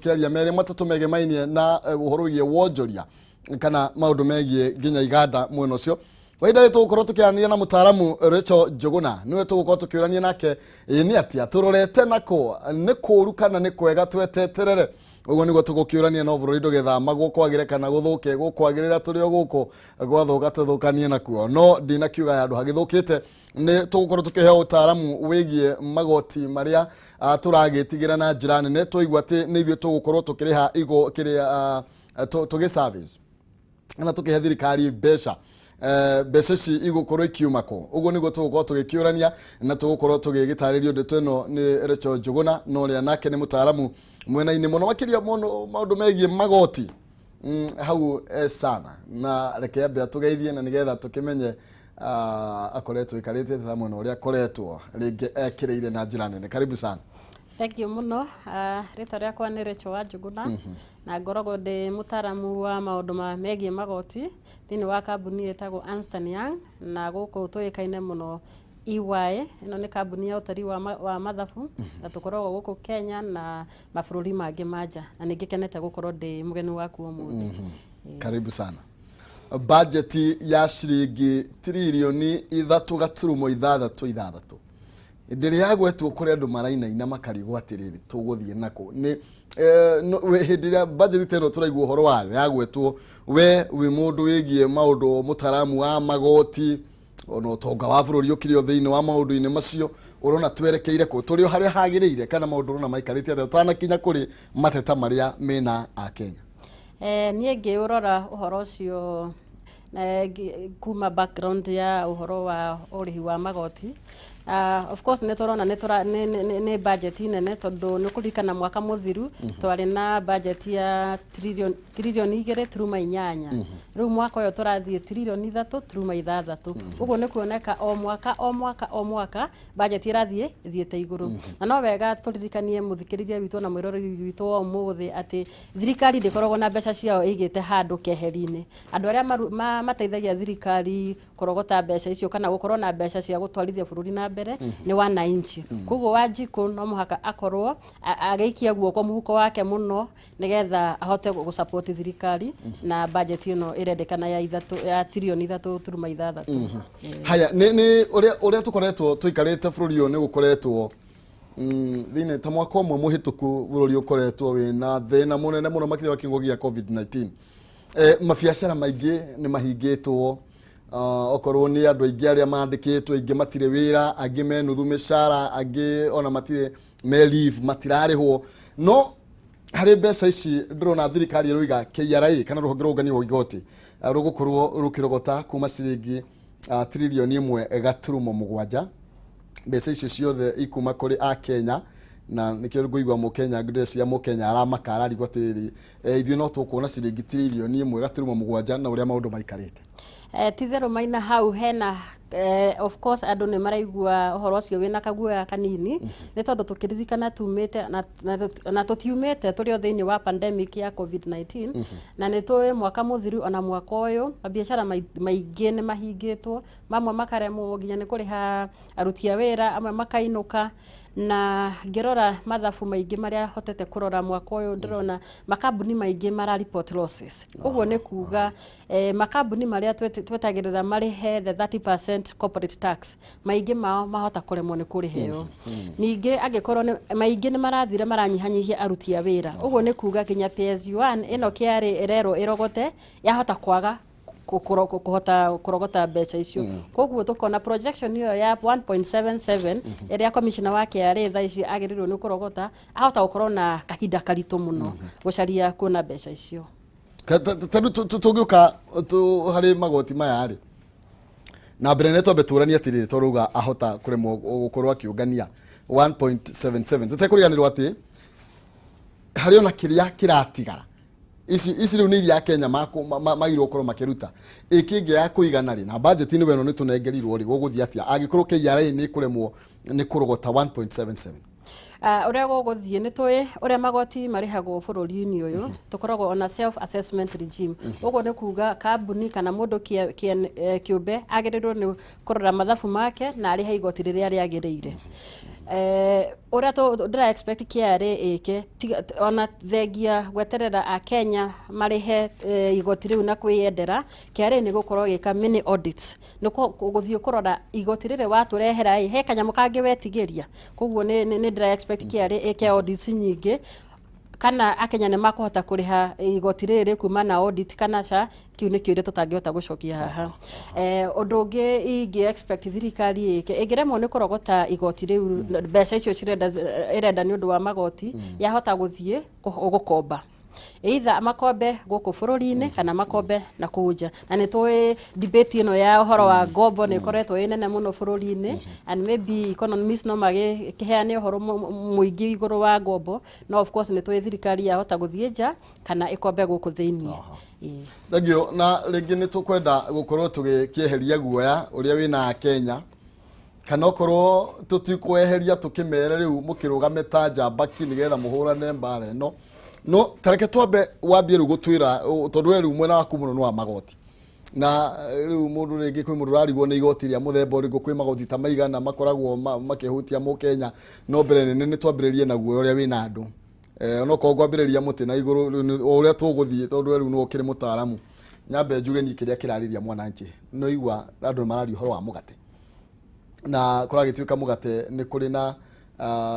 Kĩaria merĩ matatũ megemainie na ũhoro wĩgiĩ wonjoria kana maũndũ megiĩ nginya iganda mwena ũcio. Kwa ihinda rĩrĩ tũgũkorwo tũkĩaranĩria na mũtaaramu Rachel Njũgũna, nĩwe tũgũkorwo tũkĩũrania nake ĩ nĩ atĩa tũrorete nako, nĩ kũũru kana nĩ kwega tweteterere. Ũguo nĩguo tũgũkĩũrania. No bũrũri ndũgĩthamagwo kwagĩre kana gũthũke, gũkwagĩrĩra tũrĩ o gũkũ, gwathũka tũthũkanie nakuo. No ndinakiuga handũ hagĩthũkĩte nĩ tũgũkorwo tũkĩheo ũtaaramu wĩgiĩ magoti marĩa tũragĩtigĩra na njĩra nene. Twaigua atĩ nĩ ithuĩ tũgũkorwo tũkĩrĩha igo kĩrĩa tũgĩ service kana tũkĩhe thirikari mbeca. Mbeca ici igũkorwo ikiuma kũ? Ũguo nĩguo tũgũkorwo tũgĩkĩũrania na tũgũkorwo tũgĩgĩtarĩrio ndeto ĩno nĩ Rachel Njũgũna, na ũrĩa nake nĩ mũtaaramu mwena-inĩ mũno makĩria mũno maũndũ megiĩ magoti hau sana. Na reke ambe atũgeithie na nĩgetha tũkĩmenye akoretwo aikarĩte ta mwena ũrĩa akoretwo rĩngĩ ekĩrĩire na njĩra nene. Karibu sana. Thank you mũno. Rĩtwa rĩakwa nĩ Rachel wa Njũgũna na ngoragwo ndĩ mũtaaramu wa maũndũ ma megiĩ magoti thĩinĩ wa kambuni ĩtagwo Ernst and Young, na gũkũ tũĩkaine mũno EY. Ĩno nĩ kambuni ya ũtari wa mathabu na tũkoragwo gũkũ Kenya na mabũrũri mangĩ ma nja, na nĩ ngĩkenete gũkorwo ndĩ mũgeni waku ũmũthĩ. Karibu sana. Bajeti ya ciringi 3.66 tiririoni hĩndĩ ĩrĩa yagwetwo kũrĩ andũ marainaina makarigwo atĩrĩrĩ, tũgũthiĩ nako nĩ hĩndĩ ĩrĩa bajeti ta ĩno tũraigua ũhoro wayo yagwetwo, we wĩ mũndũ wĩgiĩ maũndũ, mũtaaramu wa magoti, ona ũtonga wa bũrũri ũkĩrĩ o thĩinĩ wa maũndũ-inĩ macio, ũrona twerekeire kũ? Tũrĩ o harĩa hagĩrĩire kana maũndũ ũrona maikarĩte atĩa, ũtanakinya kũrĩ mateta marĩa mena Akenya? Niĩ ngĩũrora ũhoro ũcio kuma background ya ũhoro wa ũrĩhi wa magoti, of course nĩ tũrona nĩ budget nene, tondũ nĩ kũririkana mwaka mũthiru twarĩ na budget ya 2.8 tiririoni. Rĩu mwaka ũyũ tũrathiĩ 3.6 tiririoni. Ũguo nĩ kuoneka o mwaka o mwaka o mwaka budget ĩrathiĩ ĩthiĩte igũrũ. Na no wega tũririkanie mũthikĩrĩria witũ na mwĩroreri witũ wa ũmũthĩ atĩ thirikari ndĩkoragwo na mbeca ciao ĩigĩte handũ keheri-inĩ. Andũ arĩa mateithagia thirikari kũrogota mbeca icio kana gũkorwo na mbeca cia gũtwarithia bũrũri na mbere nĩ wananchi. Koguo Wanjikũ no mũhaka akorwo agĩikia guoko mũhuko wake mũno nĩgetha ahote gũsupport thirikari na budget ĩno ĩrendekana ya 3.6 tiririoni. Haya, nĩ ũrĩa tũkoretwo tũikarĩte bũrũri ũyũ, nĩ gũkoretwo thĩinĩ ta mwaka ũmwe mũhĩtũku bũrũri ũkoretwo wĩna thĩna mũnene mũno makĩria wa kĩng'ũki gĩa COVID-19. Mabiacara maingĩ nĩ mahingĩtwo, okorwo nĩ andũ aingĩ arĩa mandĩkĩtwo, aingĩ matirĩ wĩra, angĩ me nuthu mĩcara, angĩ ona matirĩ, me leave, matirarĩhwo. No harĩ mbeca ici ndĩrona thirikari ĩroiga KRA kana rũhonge rwa ũngania wa igoti rũgũkorwo rũkĩrogota kuma ciringi 1.7 tiririoni. Mbeca icio ciothe ikuma kũrĩ Akenya, na nĩkĩo ngũigua mũkenya, ndĩreciria mũkenya aramaka, ararigwo atĩrĩrĩ, ithuĩ no tũkuona ciringi 1.7 tiririoni na ũrĩa maũndũ maikarĩte? Titherũ maina hau hena of course andũ nĩ maraigua ũhoro ũcio wĩna kaguoya kanini, nĩ tondũ tũkĩririkana tumĩte na tũtiumĩte, tũrĩ o thĩinĩ wa pandemic ya COVID-19, na nĩ tũĩ mwaka mũthiru ona mwaka ũyũ mabiacara maingĩ nĩ mahingĩtwo, mamwe makaremwo nginya nĩ kũrĩha aruti a wĩra, amwe makainũka. Na ngĩrora mathabu maingĩ marĩa hotete kũrora mwaka ũyũ, ndĩrona makambuni maingĩ mara report losses. Ũguo nĩ kuga makambuni marĩa twetagĩrĩra marĩhe the 30% corporate tax, maingĩ mao mahota kũremwo nĩ kũrĩha ĩyo. Ningĩ angĩkorwo maingĩ nĩ marathire maranyihanyihia aruti a wĩra, ũguo nĩ kuga nginya pay as you earn ĩno kĩarĩ ĩrerwo ĩrogote yahota kwaga kũhota kũrogota mbeca icio. Koguo tũkona projection ĩyo ya 1.77 ĩrĩa commissioner wa KRA thaa ici agĩrĩirwo nĩ kũrogota, ahota gũkorwo na kahinda karitũ mũno gũcaria kuona mbeca icio. Tarĩu tũngĩũka harĩ magoti maya rĩ, na mbere nĩ twambe tũranie atĩrĩrĩ, twarauga ahota kũremwo gũkorwo akĩũngania 1.77, tũtekũriganĩrwo atĩ harĩ ona kĩrĩa kĩratigara. Ici rĩu nĩ iria Kenya magĩrĩirwo gũkorwo makĩruta ĩ kĩngĩ ya kũigana rĩ, na budget-inĩ weno nĩ tũnengerirwo rĩ, gũgũthiĩ atĩa angĩkorwo KRA nĩ kũremwo nĩ kũrogota 1.77? Ũrĩa gũgũthiĩ, nĩ tũĩ ũrĩa magoti marĩhagwo bũrũri-inĩ ũyũ. Tũkoragwo ona self assessment regime. Ũguo nĩ kuga kambuni kana mũndũ kĩũmbe agĩrĩirwo nĩ kũrora mathabu make na arĩhe igoti rĩrĩa rĩagĩrĩire. Ũrĩa ndĩra expect KRA ĩke ona thengia gweterera Akenya marĩhe igoti rĩu na kwĩyendera, KRA nĩ gũkorwo ĩgĩka mini audits, nĩ gũthiĩ kũrora igoti rĩrĩ watũrehera ĩ he kanyamũ kangĩ wetigĩria. Koguo nĩ ndĩra expect KRA ĩke audits nyingĩ, kana Akenya nĩ makũhota kũrĩha igoti rĩrĩ kuma na audit kana ca. Kĩu nĩ kĩũria tũtangĩhota gũcokia haha. Ũndũ ũngĩ ingĩ expect thirikari ĩke, ĩngĩremwo nĩ kũrogota igoti rĩu, mbeca icio cirenda ĩrenda nĩ ũndũ wa magoti, yahota gũthiĩ gũkomba, either makombe gũkũ bũrũri-inĩ kana makombe na kũu nja. Na nĩ tũĩ debate ĩno ya ũhoro wa ngombo nĩ ĩkoretwo ĩ nene mũno bũrũri-inĩ, and maybe economists no magĩkĩheane ũhoro mũingĩ igũrũ wa ngombo. No of course nĩ tũĩ thirikari yahota gũthiĩ nja kana ĩkombe gũkũ thĩiniĩ. Ĩĩ. Thengiũ. Na rĩngĩ nĩ tũkwenda gũkorwo tũgĩkĩeheria guoya ũrĩa wĩna Kenya, kana okorwo tũtikweheria, tũkĩmere rĩu mũkĩrũgame ta njambaki nĩgetha mũhũrane mbara ĩno. No tareke twambe wambie rĩu gũtwĩra, tondũ we rĩu mwena waku mũno nĩ wa magoti, na rĩu mũndũ rĩngĩ kwĩ mũndũ ũrarigwo nĩ igoti rĩa mũthemba ũrĩkũ, kwĩ magoti ta maigana makoragwo makĩhutia mũkenya. No mbere nene nĩ twambĩrĩrie na guoya ũrĩa wĩna andũ, onokorwo ngwambĩrĩria mũtĩ na igũrũ rĩu o ũrĩa tũgũthiĩ, tondũ we rĩu nĩwe ũkĩrĩ mũtaaramu. Nyambe njuge niĩ kĩrĩa kĩrarĩria mwananchi, no igua andũ nĩ mararia ũhoro wa mũgate, na kũragĩtuĩka mũgate nĩ kũrĩ na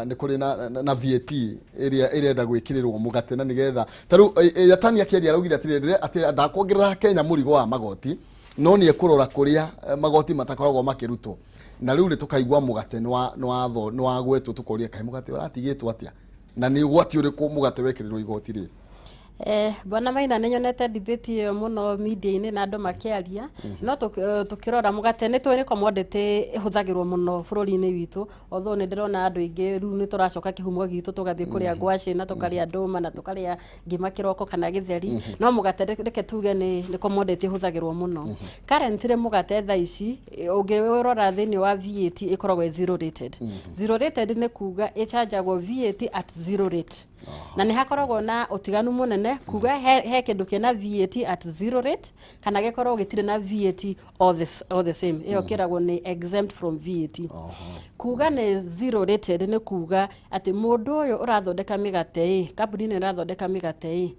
nĩ kũrĩ na VAT ĩrĩa ĩrenda gwĩkĩrĩrwo mũgate, na nĩgetha ta rĩu Yatani akĩaria araugire atĩrĩrĩ atĩ ndakuongerera Kenya mũrigo wa magoti, no nĩ ekũrora kũrĩa magoti matakoragwo makĩrutwo. Na rĩu rĩ tũkaigua mũgate nĩ wagwetwo, tũkoria kaĩ mũgate ũratigĩtwo atĩa, na nĩ ũgwati ũrĩkũ mũgate wekĩrĩrwo igoti rĩrĩ? Bwana Maina, nĩ nyonete debate ĩyo mũno media-inĩ na andũ makĩaria. No tũkĩrora mũgate, nĩ tũĩ nĩ commodity ĩhũthagĩrwo mũno bũrũri-inĩ witũ, although nĩ ndĩrona andũ aingĩ rĩu nĩ tũracoka kĩhumo gitũ, tũgathiĩ kũrĩa ngwacĩ na tũkarĩa ndũma na tũkarĩa ngima kĩroko kana gĩtheri. No mũgate, reke tuge nĩ commodity ĩhũthagĩrwo mũno. Currently mũgate thaa ici, ũngĩrora thĩinĩ wa VAT, ĩkoragwo ĩ zero rated. Zero rated nĩ kuga ĩchanjagwo VAT at zero rate, na nĩ hakoragwo na ũtiganu mũnene kuga he kĩndũ kĩna VAT at zero rate kana gĩkorwo gĩtirĩ na VAT all the same. Ĩyo kĩragwo nĩ exempt from VAT. Kuga nĩ zero rated nĩ kuga atĩ mũndũ ũyũ ũrathondeka mĩgate ĩ, kambuni ĩno ĩrathondeka mĩgate ĩ,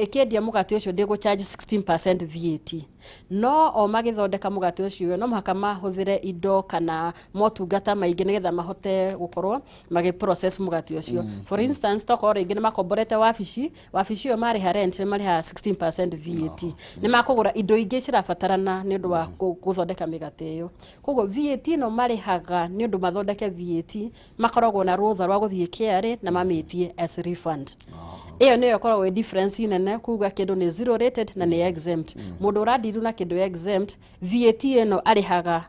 ĩkĩendia mũgate ũcio ndĩgũ charge 16% VAT. No o magĩthondeka mũgate ũcio, no mũhaka mahũthĩre indo kana motungata maingĩ nĩgetha mahote gũkorwo magĩ process mũgate ũcio. For instance, tokorwo rĩngĩ nĩ makomborete wabici, wabici ĩyo marĩha rent nĩ marĩhaga 16% VAT, nĩ makũgũra indo ingĩ cirabatarana nĩ ũndũ wa gũthondeka mĩgate ĩyo. Koguo VAT ĩno marĩhaga nĩ ũndũ mathondeke VAT, makoragwo na rũtha rwa gũthiĩ KRA na mamĩtie as refund. Ĩyo nĩyo ĩkoragwo ĩ difference nene kuga kĩndũ nĩ zero rated na nĩ exempt. Mũndũ ũrandiru na kĩndũ exempt, VAT ĩno arĩhaga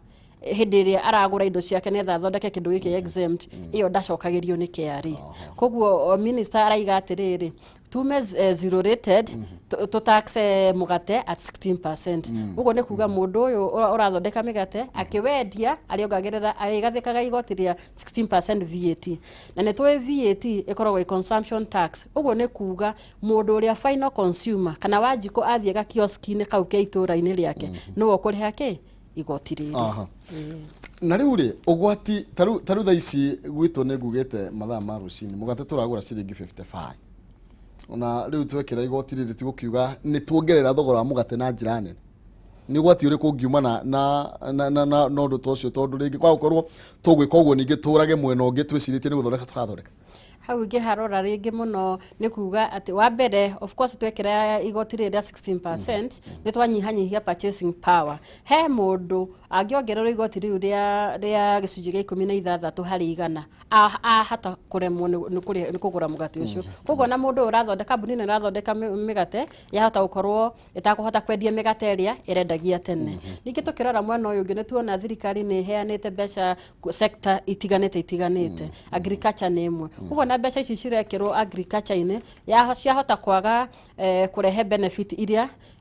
hĩndĩ ĩrĩa aragũra indo ciake nĩgetha athondeke kĩndũ gĩkĩ exempt, ĩyo ndacokagĩrio nĩ KRA. Koguo minister araiga atĩrĩrĩ, tume zero rated, tũtaxe mũgate at 16%. Ũguo nĩ kuga mũndũ ũyũ ũrathondeka mĩgate akĩwendia arĩongagĩrĩra, arĩgathĩkaga igoti rĩa 16% VAT. Na nĩ tũĩ VAT ĩkoragwo ĩ consumption tax. Ũguo nĩ kuga mũndũ ũrĩa final consumer kana Wanjikũ athiĩ gakioski-inĩ kau ke itũũra-inĩ rĩake, nĩwe ũkũrĩha kĩ igoti rĩrĩ. Na rĩu rĩ, ũgwati tarĩu thaa ici gwitũ nĩ ngugĩte mathaa ma rũcinĩ mũgate tũragũra ciringi 55. Ona rĩu twekĩra igoti rĩrĩ, tigũkiuga nĩ tuongerera thogora wa mũgate na njĩra nene. Nĩ ũgwati ũrĩkũ ũngiumana na ũndũ ta ũcio, tondũ rĩngĩ kwa gũkorwo tũgwĩka ũguo ningĩ tũrage mwena ũngĩ twĩcirĩtie nĩ gũthondeka tũrathondeka? Hau ingĩharora rĩngĩ mũno nĩ kuga atĩ wa mbere, of course, twekĩra igoti rĩrĩ rĩa 16% nĩ twanyihanyihia purchasing power. He mũndũ angĩongererwo igoti rĩu rĩa gĩcunjĩ gĩa 16% ahata kũremwo nĩ kũgũra mũgate ũcio. Koguo na mũndũ ũyũ ũrathondeka, kambuni ĩno ĩrathondeka mĩgate yahota gũkorwo ĩtakũhota kwendia mĩgate ĩrĩa ĩrendagia tene. Ningĩ tũkĩrora mwena ũyũ ũngĩ, nĩ tuona thirikari nĩ ĩheanĩte mbeca sector itiganĩte itiganĩte, agriculture nĩ ĩmwe. Koguo na mbeca ici cirekĩrwo agriculture-inĩ, ciahota kwaga kũrehe benefit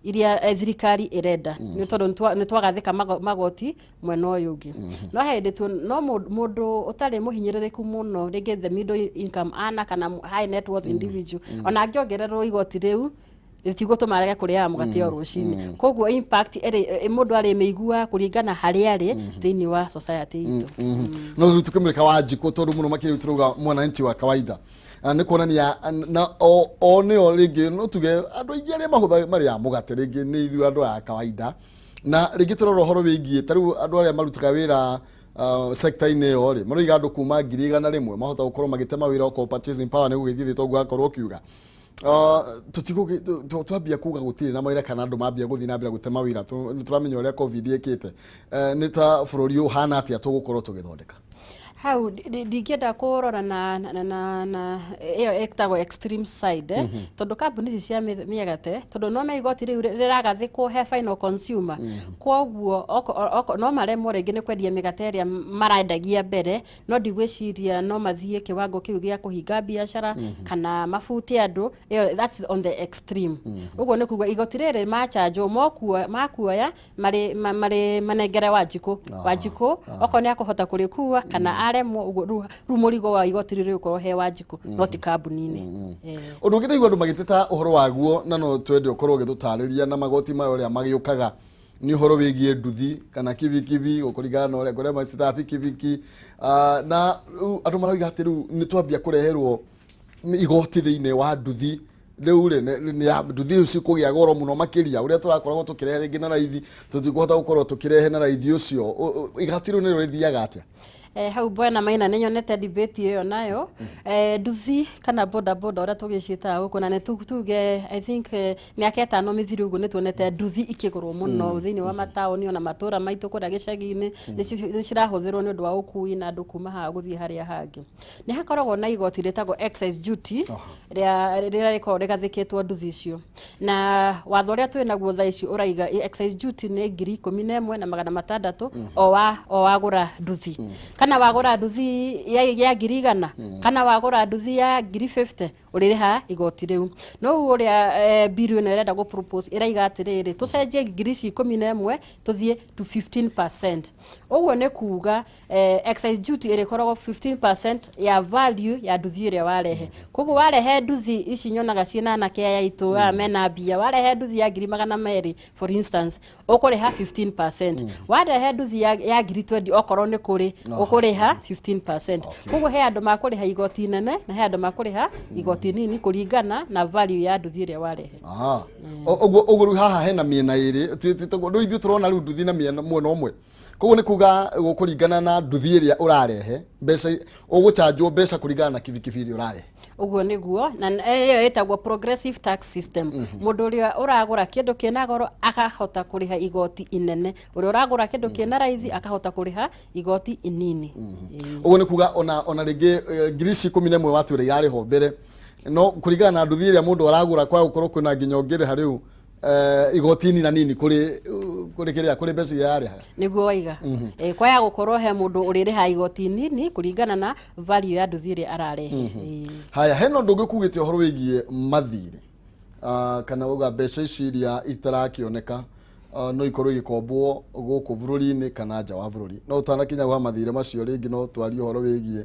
iria thirikari ĩrenda, nĩ tondũ nĩ twagathĩka magoti mwena ũyũ ũngĩ. No he hĩndĩ tu no mũndũ ũtarĩ mũhinyĩrĩrĩku mũno, rĩngĩ the middle income earner kana high net worth individual, ona angĩongererwo igoti rĩu Rĩtigũtũma arege kũrĩaga mũgate o rũcinĩ. Koguo impact ĩrĩ mũndũ arĩmĩiguaga kũringana harĩa arĩ thĩinĩ wa society itũ. No rĩu tũkĩmũrĩka Wanjikũ, tondũ mũno makĩria tũrauga mwananchi wa kawaida. Nĩ kuonania na o nĩo rĩngĩ no tuge andũ aingĩ arĩa mahũthagĩra marĩaga mũgate rĩngĩ nĩ ithuĩ andũ aya kawaida, na rĩngĩ tũrora ũhoro wĩgiĩ ta rĩu andũ arĩa marutaga wĩra sector-inĩ ĩyo rĩ, maroiga andũ kuma 100,000 mahota gũkorwo magĩtema wĩra okorwo purchasing power nĩ gũgĩthiĩ thĩ toguo akorwo ũkiuga. Twambia kuga gũtirĩ na mawĩra kana andũ mambia gũthiĩ na mbere gũtema wĩra, nĩ tũramenya ũrĩa COVID ĩkĩte. Nĩ ta bũrũri ũhana atĩa tũgũkorwo tũgĩthondeka? Hau ndingĩenda kũrora na ĩyo ĩtagwo extreme side, tondũ kambuni ici cia mĩgate, tondũ no me igoti rĩu rĩragathĩkwo he final consumer, koguo no maremwo rĩngĩ nĩ kwendia mĩgate ĩrĩa marendagia mbere, no ndigwĩciria no mathiĩ kĩwango kĩu gĩa kũhinga biacara kana mabute andũ. Ĩyo that's on the extreme. Ũguo nĩ kuga igoti rĩrĩ machanjwo makuoya marĩ manengere Wanjikũ. Wanjikũ okorwo nĩ akũhota kũrĩkua kana aremwo, ũguo rĩu mũrigo wa igoti rĩrĩ ũkorwo he Wanjikũ, no ti kambuni-inĩ. Ũndũ ũngĩ ndaigua andũ magĩteta ũhoro waguo, na no twende ũkorwo ũgĩtũtarĩria na magoti maya ũrĩa magĩũkaga, nĩ ũhoro wĩgiĩ nduthi kana kibikibi, gũkũringana na ũrĩa kũrĩa macitaga bikibiki. Na rĩu andũ marauga atĩ rĩu nĩ twambia kũreherwo igoti thĩinĩ wa nduthi rĩu rĩ, nduthi rĩu cikũgĩa goro mũno makĩria ũrĩa tũrakoragwo tũkĩrehe rĩngĩ na raithi, tũtikũhota gũkorwo tũkĩrehe na raithi ũcio. Igoti rĩu nĩrĩo rĩthiaga atĩa? Hau bwana Maina, nĩ nyonete debate ĩyo nayo. Nduthi kana boda boda ũrĩa tũgĩciĩtaga gũkũ, na nĩ tuge I think mĩaka 5 mĩthiru ũguo nĩ tuonete nduthi ikĩgũrwo mũno thĩinĩ wa mataũni ona matũra maitũ kũrĩa gĩcagi-inĩ. Nĩ cirahũthĩrwo nĩ ũndũ wa ũkui na andũ kuma haha gũthiĩ harĩa hangĩ. Nĩ hakoragwo na igoti rĩtagwo excise duty rĩrĩa rĩkoragwo rĩgathĩkĩtwo nduthi icio, na watho ũrĩa twĩ naguo thaa ici ũraiga excise duty nĩ 11,600 o wagũra nduthi, kana wagũra nduthi ya 100,000 kana wagũra nduthi ya 50,000, ũrĩrĩha igoti rĩu. No ũguo ũrĩa bill ĩno ĩrenda gũ propose ĩraiga atĩrĩrĩ, tũcenjie ngiri ici 11 tũthiĩ to 15%. Ũguo nĩ kuga excise duty ĩrĩkoragwo 15% ya value ya nduthi ĩrĩa warehe. Koguo warehe nduthi ici nyonaga ciĩna anake aya aitũ aya mena mbia, warehe nduthi ya 200,000 for instance, ũkũrĩha 15%. Warehe nduthi ya 20,000 okorwo nĩ kũrĩ, ũkũrĩha 15%. Koguo he andũ makũrĩha igoti nene na he andũ makũrĩha igoti nini kũringana na value ya nduthi ĩrĩa warehe. Aha. Ũguo rĩu haha hena mĩena ĩrĩ. Rĩu ithuĩ tũrona rĩu nduthi na mĩena mwena ũmwe, koguo nĩ kuga gũkũringana na nduthi ĩrĩa ũrarehe mbeca, ũgũchanjwo mbeca kũringana na kibikibi ĩrĩa ũrarehe. Ũguo nĩguo, na ĩyo ĩtagwo progressive tax system. Mũndũ ũrĩa ũragũra kĩndũ kĩna goro akahota kũrĩha igoti inene, ũrĩa ũragũra kĩndũ kĩna raithi akahota kũrĩha igoti inini. Ĩĩ. Ũguo nĩ kuga ona rĩngĩ ngiri ici 11 watwĩra irarĩhwo mbere, no kũringana na nduthi ĩrĩa mũndũ aragũra, kwa gũkorwo kwĩna nginya ũngĩrĩha rĩu igoti nina nini kũrĩ kĩrĩa kũrĩ mbeca iria yarĩhaga. Nĩguo waiga. Kwaya gũkorwo he mũndũ ũrĩrĩha igoti nini kũringana na value ya nduthi ĩrĩa ararehe. Haya, hena ũndũ ũngĩ kugĩte ũhoro wĩgiĩ mathirĩ. Kana uga mbeca ici iria itarakĩoneka, no ikorwo igĩkombwo gũkũ bũrũri-inĩ kana nja wa bũrũri. No ũtanakinya gwa mathirĩ macio, rĩngĩ no twarie ũhoro wĩgiĩ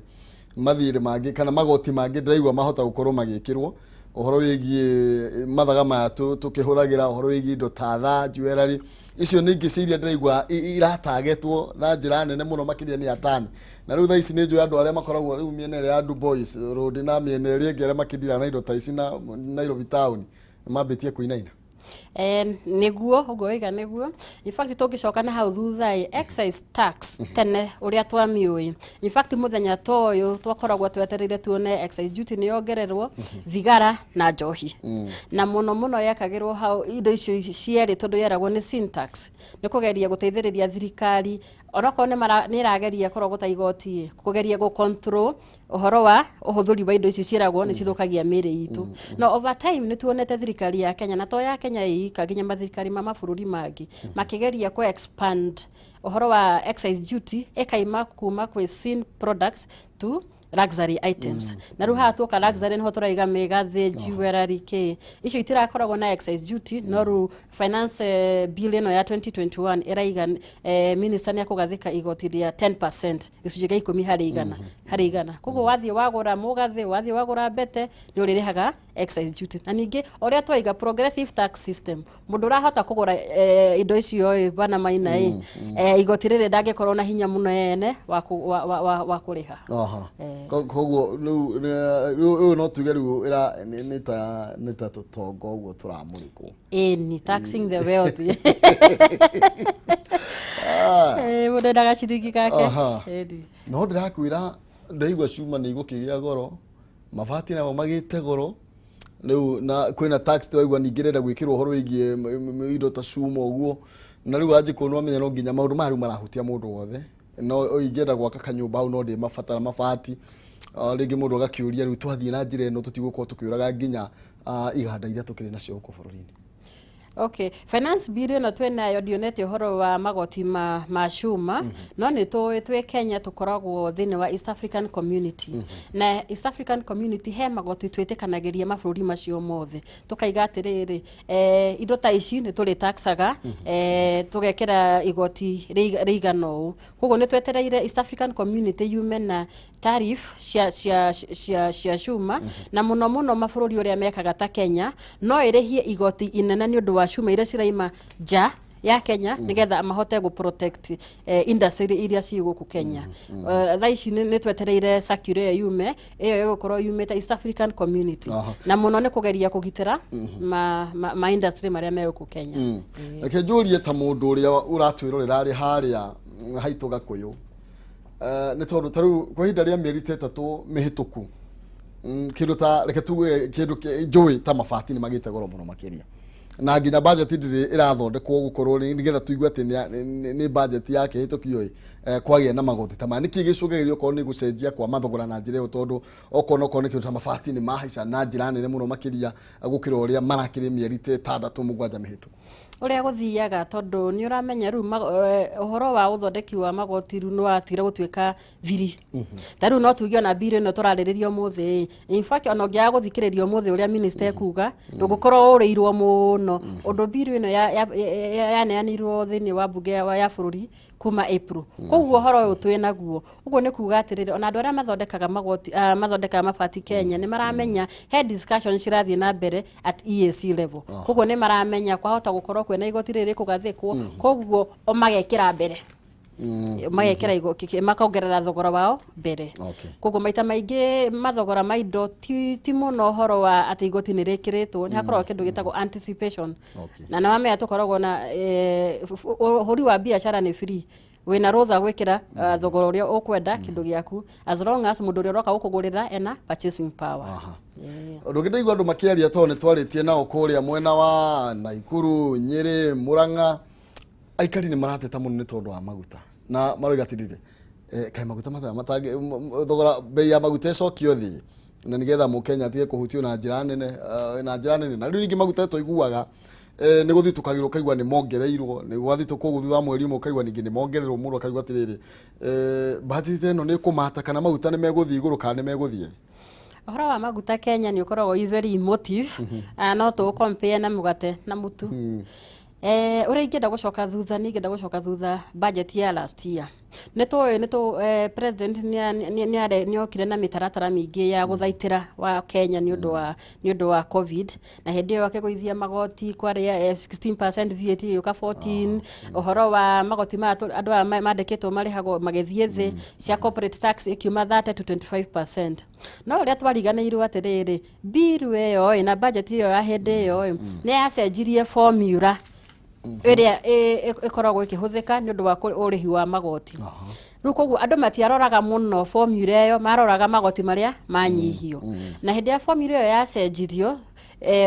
mathirĩ mangĩ kana magoti mangĩ ndĩraigua mahota gũkorwo magĩkĩrwo ũhoro wĩgiĩ mathaga maya tũkĩhũthagĩra, ũhoro wĩgiĩ indo ta thaa, jewelry, icio nĩ ingĩ cia iria ndĩraigua iratagetwo na njĩra nene mũno makĩria nĩ atani. Na rĩu thaa ici nĩ njũĩ andũ arĩa makoragwo rĩu mĩena ĩrĩa ya Dubois Road na mĩena ĩrĩa ĩngĩ, arĩa makĩndira na indo ta ici na Nairobi town nĩ mambĩtie kũinaina. Nĩguo ũguo waiga nĩguo. In fact, tũngĩcoka na hau thutha ĩ, excise tax tene ũrĩa twamiũĩ, in fact mũthenya ta ũyũ twakoragwo twetereire tuone excise duty nĩ yongererwo thigara na njohi, na mũno mũno yekagĩrwo hau indo icio cierĩ tondũ yeragwo nĩ sin tax, nĩ kũgeria gũteithĩrĩria thirikari onokorwo nĩ ĩrageria kũrogota igoti ĩ, kũgeria gũ control ũhoro wa ũhũthĩri wa indo ici ciĩragwo nĩ cithũkagia mĩĩrĩ itũ. No over time nĩ tuonete thirikari ya Kenya, na to ya Kenya ĩika, nginya mathirikari ma mabũrũri mangĩ makĩgeria kũ expand ũhoro wa excise duty, ĩkaima kuma kwĩ sin products to luxury items. Na rĩu haha tuoka luxury nĩho tũraiga mĩgathĩ, jewelry, kĩ, icio itirakoragwo na excise duty. No rĩu finance bill ĩno ya 2021 ĩraiga minister nĩ akũgathĩka igoti rĩa 10%, gĩcunjĩ gĩa 10 harĩ igana. Harĩ 100. Koguo wathiĩ wagũra mũgathĩ, wathiĩ wagũra mbete, nĩ ũrĩrĩhaga excise duty. Na ningĩ ũrĩa twaiga progressive tax system, mũndũ ũrahota kũgũra indo icio ĩ, bana Maina ĩ, igoti rĩrĩ ndangĩkorwo na hinya mũno ene wa kũrĩha. Koguo rĩu ũyũ no tuge rĩu nĩ ta tũtonga ũguo tũramũrĩkwo. Ĩni, taxing the wealthy. Mũndũ endaga ciringi kake. Ĩni. No ndĩrakwĩra, ndĩraigua cuma nĩ igũkĩgĩa goro, mabati namo magĩte goro rĩu, na kwĩna tax tũraigua ningĩ ĩrenda gwĩkĩrwo ũhoro wĩgiĩ indo ta cuma ũguo. Na rĩu wanjikũ, nĩ wamenya no nginya maũndũ maya rĩu marahutia mũndũ wothe. No ingĩenda gwaka kanyũmba hau no ndĩmabatara mabati. Rĩngĩ mũndũ agakĩũria, rĩu twathiĩ na njĩra ĩno tũtigũkorwo tũkĩũraga nginya iganda iria tũkĩrĩ nacio gũkũ bũrũri-inĩ? Okay, finance bill ĩno twĩnayo ndionete ũhoro wa magoti ma cuma, no nĩ tũĩ twĩ Kenya tũkoragwo thĩinĩ wa East African Community, na East African Community he magoti twĩtĩkanagĩria mabũrũri macio mothe, tũkaiga atĩrĩrĩ, indo ta ici nĩ tũrĩ taxaga, tũgekĩra igoti rĩigana ũũ. Koguo nĩ twetereire East African Community yume na tariff cia cuma, na mũno mũno mabũrũri ũrĩa mekaga ta Kenya no ĩrĩhie igoti inene nĩ ũndũ wa cuma iria ciraima nja ya Kenya, nĩgetha mahote gũ protect industry iria ciĩ gũkũ Kenya. Thaa ici nĩ twetereire circular ĩyo yume, ĩyo ĩgũkorwo yumĩte East African Community, na mũno nĩ kũgeria kũgitĩra ma industry marĩa me gũkũ Kenya. Reke njũrie ta mũndũ ũrĩa ũratwĩrorera arĩ harĩa haitũ Gakũyũ, nĩ tondũ ta rĩu kwa ihinda rĩa mĩeri ta 3 mĩhĩtũku, kĩndũ ta, reke tuge kĩndũ njũĩ ta mabati nĩ magĩte goro mũno makĩria, na nginya budget ndĩrĩ ĩrathondekwo gũkorwo nĩgetha tũigue atĩ nĩ budget ya kĩhĩtũkio ĩ, kwagĩa na magoti ta maya. Nĩkĩ gĩcũngagĩrĩria okorwo nĩ gũcenjia kwa mathogora na njĩra ĩyo? Tondũ okorwo nĩ kĩndũ ta mabati nĩ mahaica na njĩra nene mũno makĩria gũkĩra ũrĩa marakĩrĩ mĩeri ta 6 7 mĩhĩtũku. Ũrĩa gũthiaga, tondũ nĩ ũramenya rĩu ũhoro wa ũthondeki wa magoti rĩu nĩ watigire gũtuĩka thiri. Ta rĩu no tuge ona bill ĩno tũrarĩrĩria ũmũthĩ, in fact ona ũngĩaga gũthikĩrĩria ũmũthĩ ũrĩa minister ekuga, ndũngũkorwo ũrĩirwo mũno ũndũ bill ĩno yaneanirwo thĩinĩ wa mbunge ya bũrũri kuma April. Koguo ũhoro ũyũ twĩ naguo ũguo nĩ kuga atĩrĩrĩ, ona andũ arĩa mathondekaga magoti, mathondekaga mabati Kenya nĩ maramenya he discussion cirathiĩ na mbere at EAC level. Koguo nĩ maramenya kwahota gũkorwo kwĩna igoti rĩrĩ rĩkũgathĩkwo, koguo o magekĩra mbere, magekĩra makongerera thogora wao mbere. Koguo maita maingĩ mathogora ma indo ti mũno ũhoro wa atĩ igoti nĩ rĩkĩrĩtwo, nĩ hakoragwo kĩndũ gĩtagwo anticipation. Na nĩ wamenya tũkoragwo na ũhũri wa biacara nĩ free, wĩna rũtha gwĩkĩra thogora ũrĩa ũkwenda kĩndũ gĩaku, as long as mũndũ ũrĩa ũroka gũkũgũrĩra ena purchasing power. Ũndũ ũngĩ ndaigua andũ makĩaria, tondũ nĩ twarĩtie nao kũrĩa mwena wa Naikuru, Nyĩrĩ, Mũrang'a, aikari nĩ marateta mũno nĩ tondũ wa maguta, na maroiga atĩrĩrĩ, kaĩ maguta matangĩ thogora, bei ya maguta ĩcokio thĩ na nĩgetha mũkenya atige kũhutio na njĩra nene, na njĩra nene. Na rĩu ningĩ maguta tũiguaga nĩ gũthiĩ tũkagĩrwo, ũkaigua nĩ mongereirwo, nĩ gwathiĩ tũkũguo thutha wa mweri ũmwe ũkaigua ningĩ nĩ mongererwo. Mũndũ akaigua atĩrĩrĩ, budget ĩno nĩ ĩkũmata kana maguta nĩ megũthiĩ igũrũ kana nĩ megũthiĩ thĩ? Ũhoro wa maguta Kenya nĩ ũkoragwo wĩ very emotive. No tũ compare na mũgate na mũtu. Ũrĩa ingĩenda gũcoka thutha, nĩ ingĩenda gũcoka thutha budget ya last year. Nĩ tũĩ nĩ tũ president nĩ okire na mĩtaratara mĩingĩ ya gũthaitĩra wa Kenya nĩ ũndũ wa COVID, na hĩndĩ ĩyo akĩgũithia magoti kwarĩ 16% VAT ĩgĩũka 14, ũhoro wa magoti maya andũ aya mandĩkĩtwo marĩhagwo magĩthiĩ thĩ, cia corporate tax ĩkiuma 30 to 25%. No ũrĩa twariganĩirwo atĩrĩrĩ, bill ĩyo ĩ na budget ĩyo ya hĩndĩ ĩyo ĩ nĩ yacenjirie formula ĩrĩa ĩkoragwo ĩkĩhũthĩka nĩ ũndũ wa ũrĩhi wa magoti. Rĩu koguo andũ matiaroraga mũno formula ĩyo, maroraga magoti marĩa manyihio. Na hĩndĩ ya formula ĩyo yacenjirio,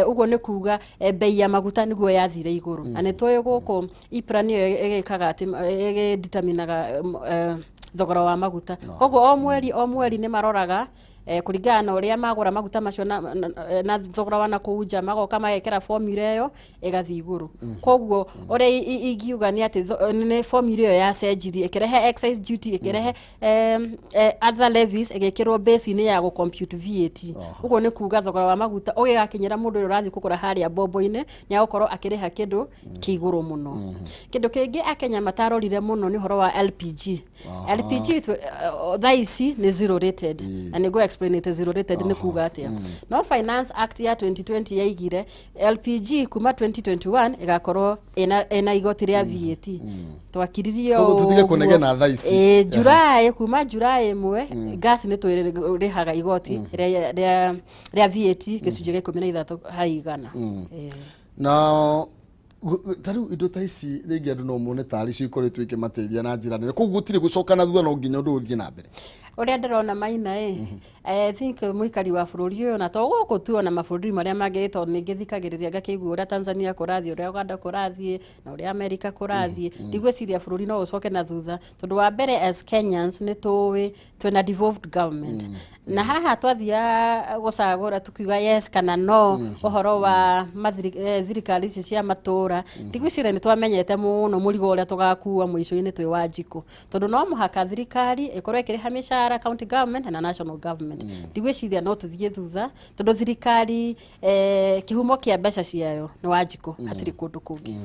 ũguo nĩ kuga bei ya maguta nĩguo yathire igũrũ. Na nĩ tũĩ gũkũ EPRA nĩyo ĩgĩkaga atĩ ĩgĩdeterminaga thogora wa maguta. Koguo o mweri o mweri nĩ maroraga. Kũringana na ũrĩa magũra maguta macio na thogora wa nakũu nja, magoka magekĩra formula ĩyo ĩgathiĩ igũrũ. Koguo ũrĩa ingiuga nĩ atĩ nĩ formula ĩyo yacenjirie, ĩkĩrehe excise duty, ĩkĩrehe other levies, ĩgĩkĩrwo base-inĩ ya gũ compute VAT. Ũguo nĩ kuga thogora wa maguta ũgĩgakinyĩra mũndũ ũrĩa ũrathiĩ kũgũra harĩa mbombo-inĩ, nĩ agũkorwo akĩrĩha kĩndũ kĩ igũrũ mũno. Kĩndũ kĩngĩ Akenya matarorire mũno nĩ ũhoro wa LPG. LPG thaa ici nĩ zero rated, na nĩ ngũ explain it, zero rated nĩ kuga atĩa. No Finance Act ya 2020 yaigire LPG kuma 2021 ĩgakorwo ĩna igoti rĩa VAT. Twakiririe Koguo tũtige ũguo. Kũnegena thaa ici. Ĩĩ, July, kuma July 1, gas nĩ twĩrĩhaga igoti rĩa VAT gĩcunjĩ gĩa 13%. Ĩĩ. Na ta rĩu indo ta ici rĩngĩ andũ no mone tarĩ cio ikoretwo ikĩmateithia na njĩra nene, koguo gũtirĩ gũcoka na thutha, no nginya ũndũ ũthiĩ na mbere. Ũrĩa ndĩrona, Maina, ĩ, I think mũikari wa bũrũri ũyũ, na to gũkũ tu, ona mabũrũri marĩa mangĩ, tondũ nĩ ngĩthikagĩrĩria ngakĩigua ũrĩa Tanzania kũrathiĩ, ũrĩa Uganda kũrathiĩ, na ũrĩa America kũrathiĩ, ndigwĩciria bũrũri no ũcoke na thutha, tondũ wa mbere, as Kenyans nĩ tũĩ twĩna devolved government, na haha twathiaga gũcagũra tukiuga yes kana no ũhoro wa thirikari ici cia matũra, ndigwĩciria nĩ twamenyete mũno mũrigo ũrĩa tũgakua mũico-inĩ twĩ wa njikũ, tondũ no mũhaka thirikari ĩkorwo ĩkĩrĩha mĩcara county government na national government. Ndigwĩciria no tũthiĩ thutha, tondũ thirikari kĩhumo kĩa mbeca ciayo nĩ Wanjikũ, hatirĩ kũndũ kũngĩ.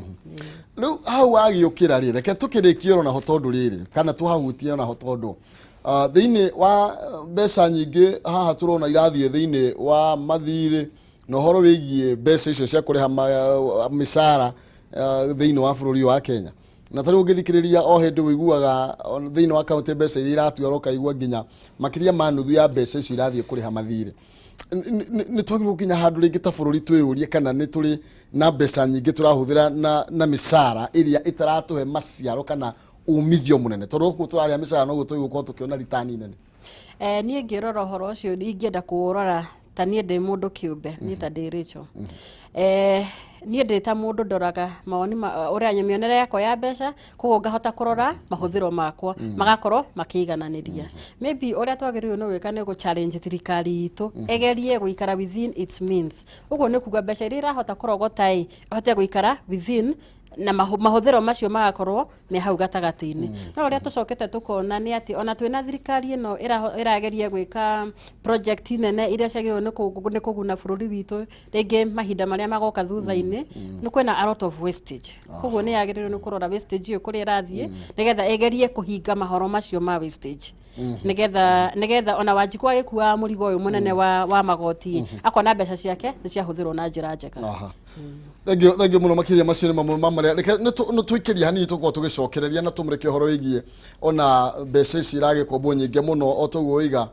Rĩu hau wagĩũkĩra rĩ, reke tũkĩrĩkie oro naho, tondũ rĩrĩ kana tũhahutie onaho, tondũ thĩinĩ wa mbeca nyingĩ haha tũrona irathiĩ thĩinĩ wa mathirĩ na ũhoro wĩgiĩ mbeca icio cia kũrĩha mĩcara thĩinĩ wa bũrũri ũyũ wa Kenya. Na tarĩu ũngĩthikĩrĩria o hĩndĩ ũiguaga thĩinĩ wa kaunti mbeca iria iratwarwo, ũkaigua nginya makĩria ma nuthu ya mbeca icio irathiĩ kũrĩha mathirĩ. Nĩ twagĩrĩirwo gũkinya handũ rĩngĩ ta bũrũri twĩyũrie kana nĩ tũrĩ na mbeca nyingĩ tũrahũthĩra na mĩcara ĩrĩa ĩtaratũhe maciaro kana umithio mũnene, tondũ gũkũ tũrarĩha mĩcara noguo tũgũkorwo tũkĩona ritani nene. Niĩ ngĩrora ũhoro ũcio, ingĩenda kũũrora ta niĩ ndĩ mũndũ kĩũmbe, niĩ ta ndĩ Rachel. Niĩ ndĩ ta mũndũ ndoraga mawoni ma ũrĩa mĩonere yakwa ya mbeca, koguo ngahota kũrora mahũthĩro makwa magakorwo makĩigananĩria. Maybe ũrĩa twagĩrĩirwo nĩ gwĩka nĩ gũ challenge thirikari itũ ĩgerie gũikara within its means. Ũguo nĩ kuga mbeca iria irahota kũrogota ĩ, ĩhote gũikara within na mahũthĩro macio magakorwo me hau gatagatĩ-inĩ. No ũrĩa tũcokete tũkona nĩ atĩ ona twĩna thirikari ĩno ĩrageria gwĩka project nene iria ciagĩrĩirwo nĩ kũguna bũrũri witũ rĩngĩ mahinda marĩa magoka thutha-inĩ, nĩ kwĩna a lot of wastage. Koguo nĩ yagĩrĩirwo nĩ kũrora wastage ĩyo kũrĩa ĩrathiĩ, nĩgetha ĩgerie kũhinga mahoro macio ma wastage, nĩgetha ona Wanjikũ agĩkuaga mũrigo ũyũ mũnene wa magoti, akona mbeca ciake nĩ ciahũthĩrwo na njĩra njega. Aha. Thengiũ, thengiũ mũno makĩria. Macio nĩ mamwe ma marĩa reke nĩ tũikĩrie hanini tũkorwo tũgĩcokereria na tũmũrĩke ũhoro wĩgiĩ ona mbeca ici iragĩkombwo nyingĩ mũno, o toguo wĩiga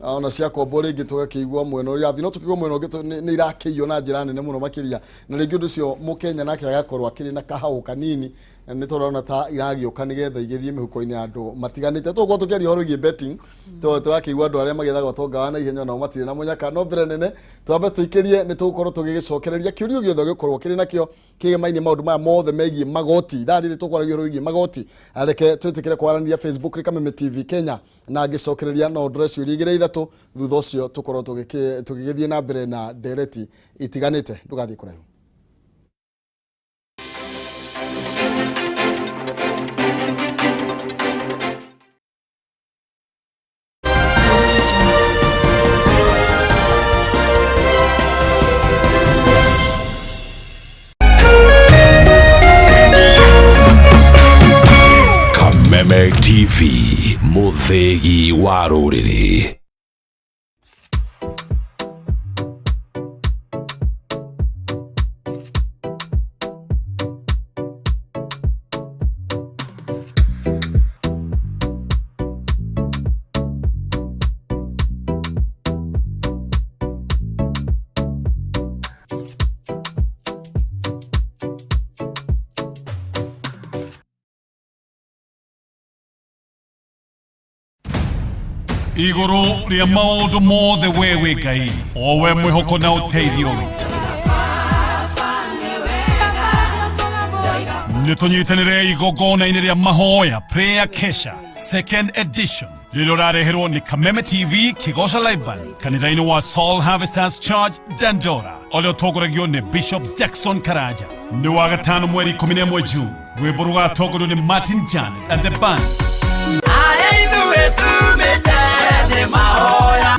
ona ciakombwo rĩngĩ tũgakĩigua mwena ũrĩa irathi, no tũkĩigua mwena ũngĩ nĩ irakĩiywo na njĩra nene mũno makĩria, na rĩngĩ ũndũ ũcio mũkenya nake agakorwo akĩrĩ na kahaũ kanini, nĩ tũrona ta iragĩũka nĩgetha igĩthiĩ mĩhuko-inĩ ya andũ matiganĩte. Tũgũkorwo tũkĩaria ũhoro wĩgiĩ betting, tondũ tũrakĩigua andũ arĩa magĩethaga ũtonga wa naihenya nao matirĩ na mũnyaka. No mbere nene twambe tũikĩrie, nĩ tũgũkorwo tũgĩgĩcokereria kĩũria gĩothe ũgĩkorwo kĩrĩ nakĩo kĩgemaine maũndũ maya mothe megiĩ magoti. Ithaa rĩrĩ tũkwaragia ũhoro wĩgiĩ magoti. Reke twĩtĩkĩre kwaranĩria Facebook nĩ Kameme TV Kenya, na ngĩcokereria no ndore ciũria igĩrĩ ithatũ, thutha ũcio tũkorwo tũgĩgĩthiĩ na mbere na ndereti itiganĩte. Ndũgathiĩ kũraihu. Kameme TV, mũthĩgi wa rũrĩrĩ. Igũrũ rĩa maũndũ mothe, we wĩ Ngai, o we mwĩhoko na ũteithio witũ. Nĩ tũnyitanĩre igongona-inĩ rĩa mahoya, Prayer Kesha second edition. Rĩrĩa ũrareherwo nĩ Kameme TV Kĩgoca Live Band kanitha-inĩ wa Soul Harvesters Church Dandora ũrĩa ũtongoragio nĩ Bishop Jackson Karanja. Nĩ wa gatano mweri 11 June. Rwĩmbo rũgatongorio nĩ Martin Janet and the band.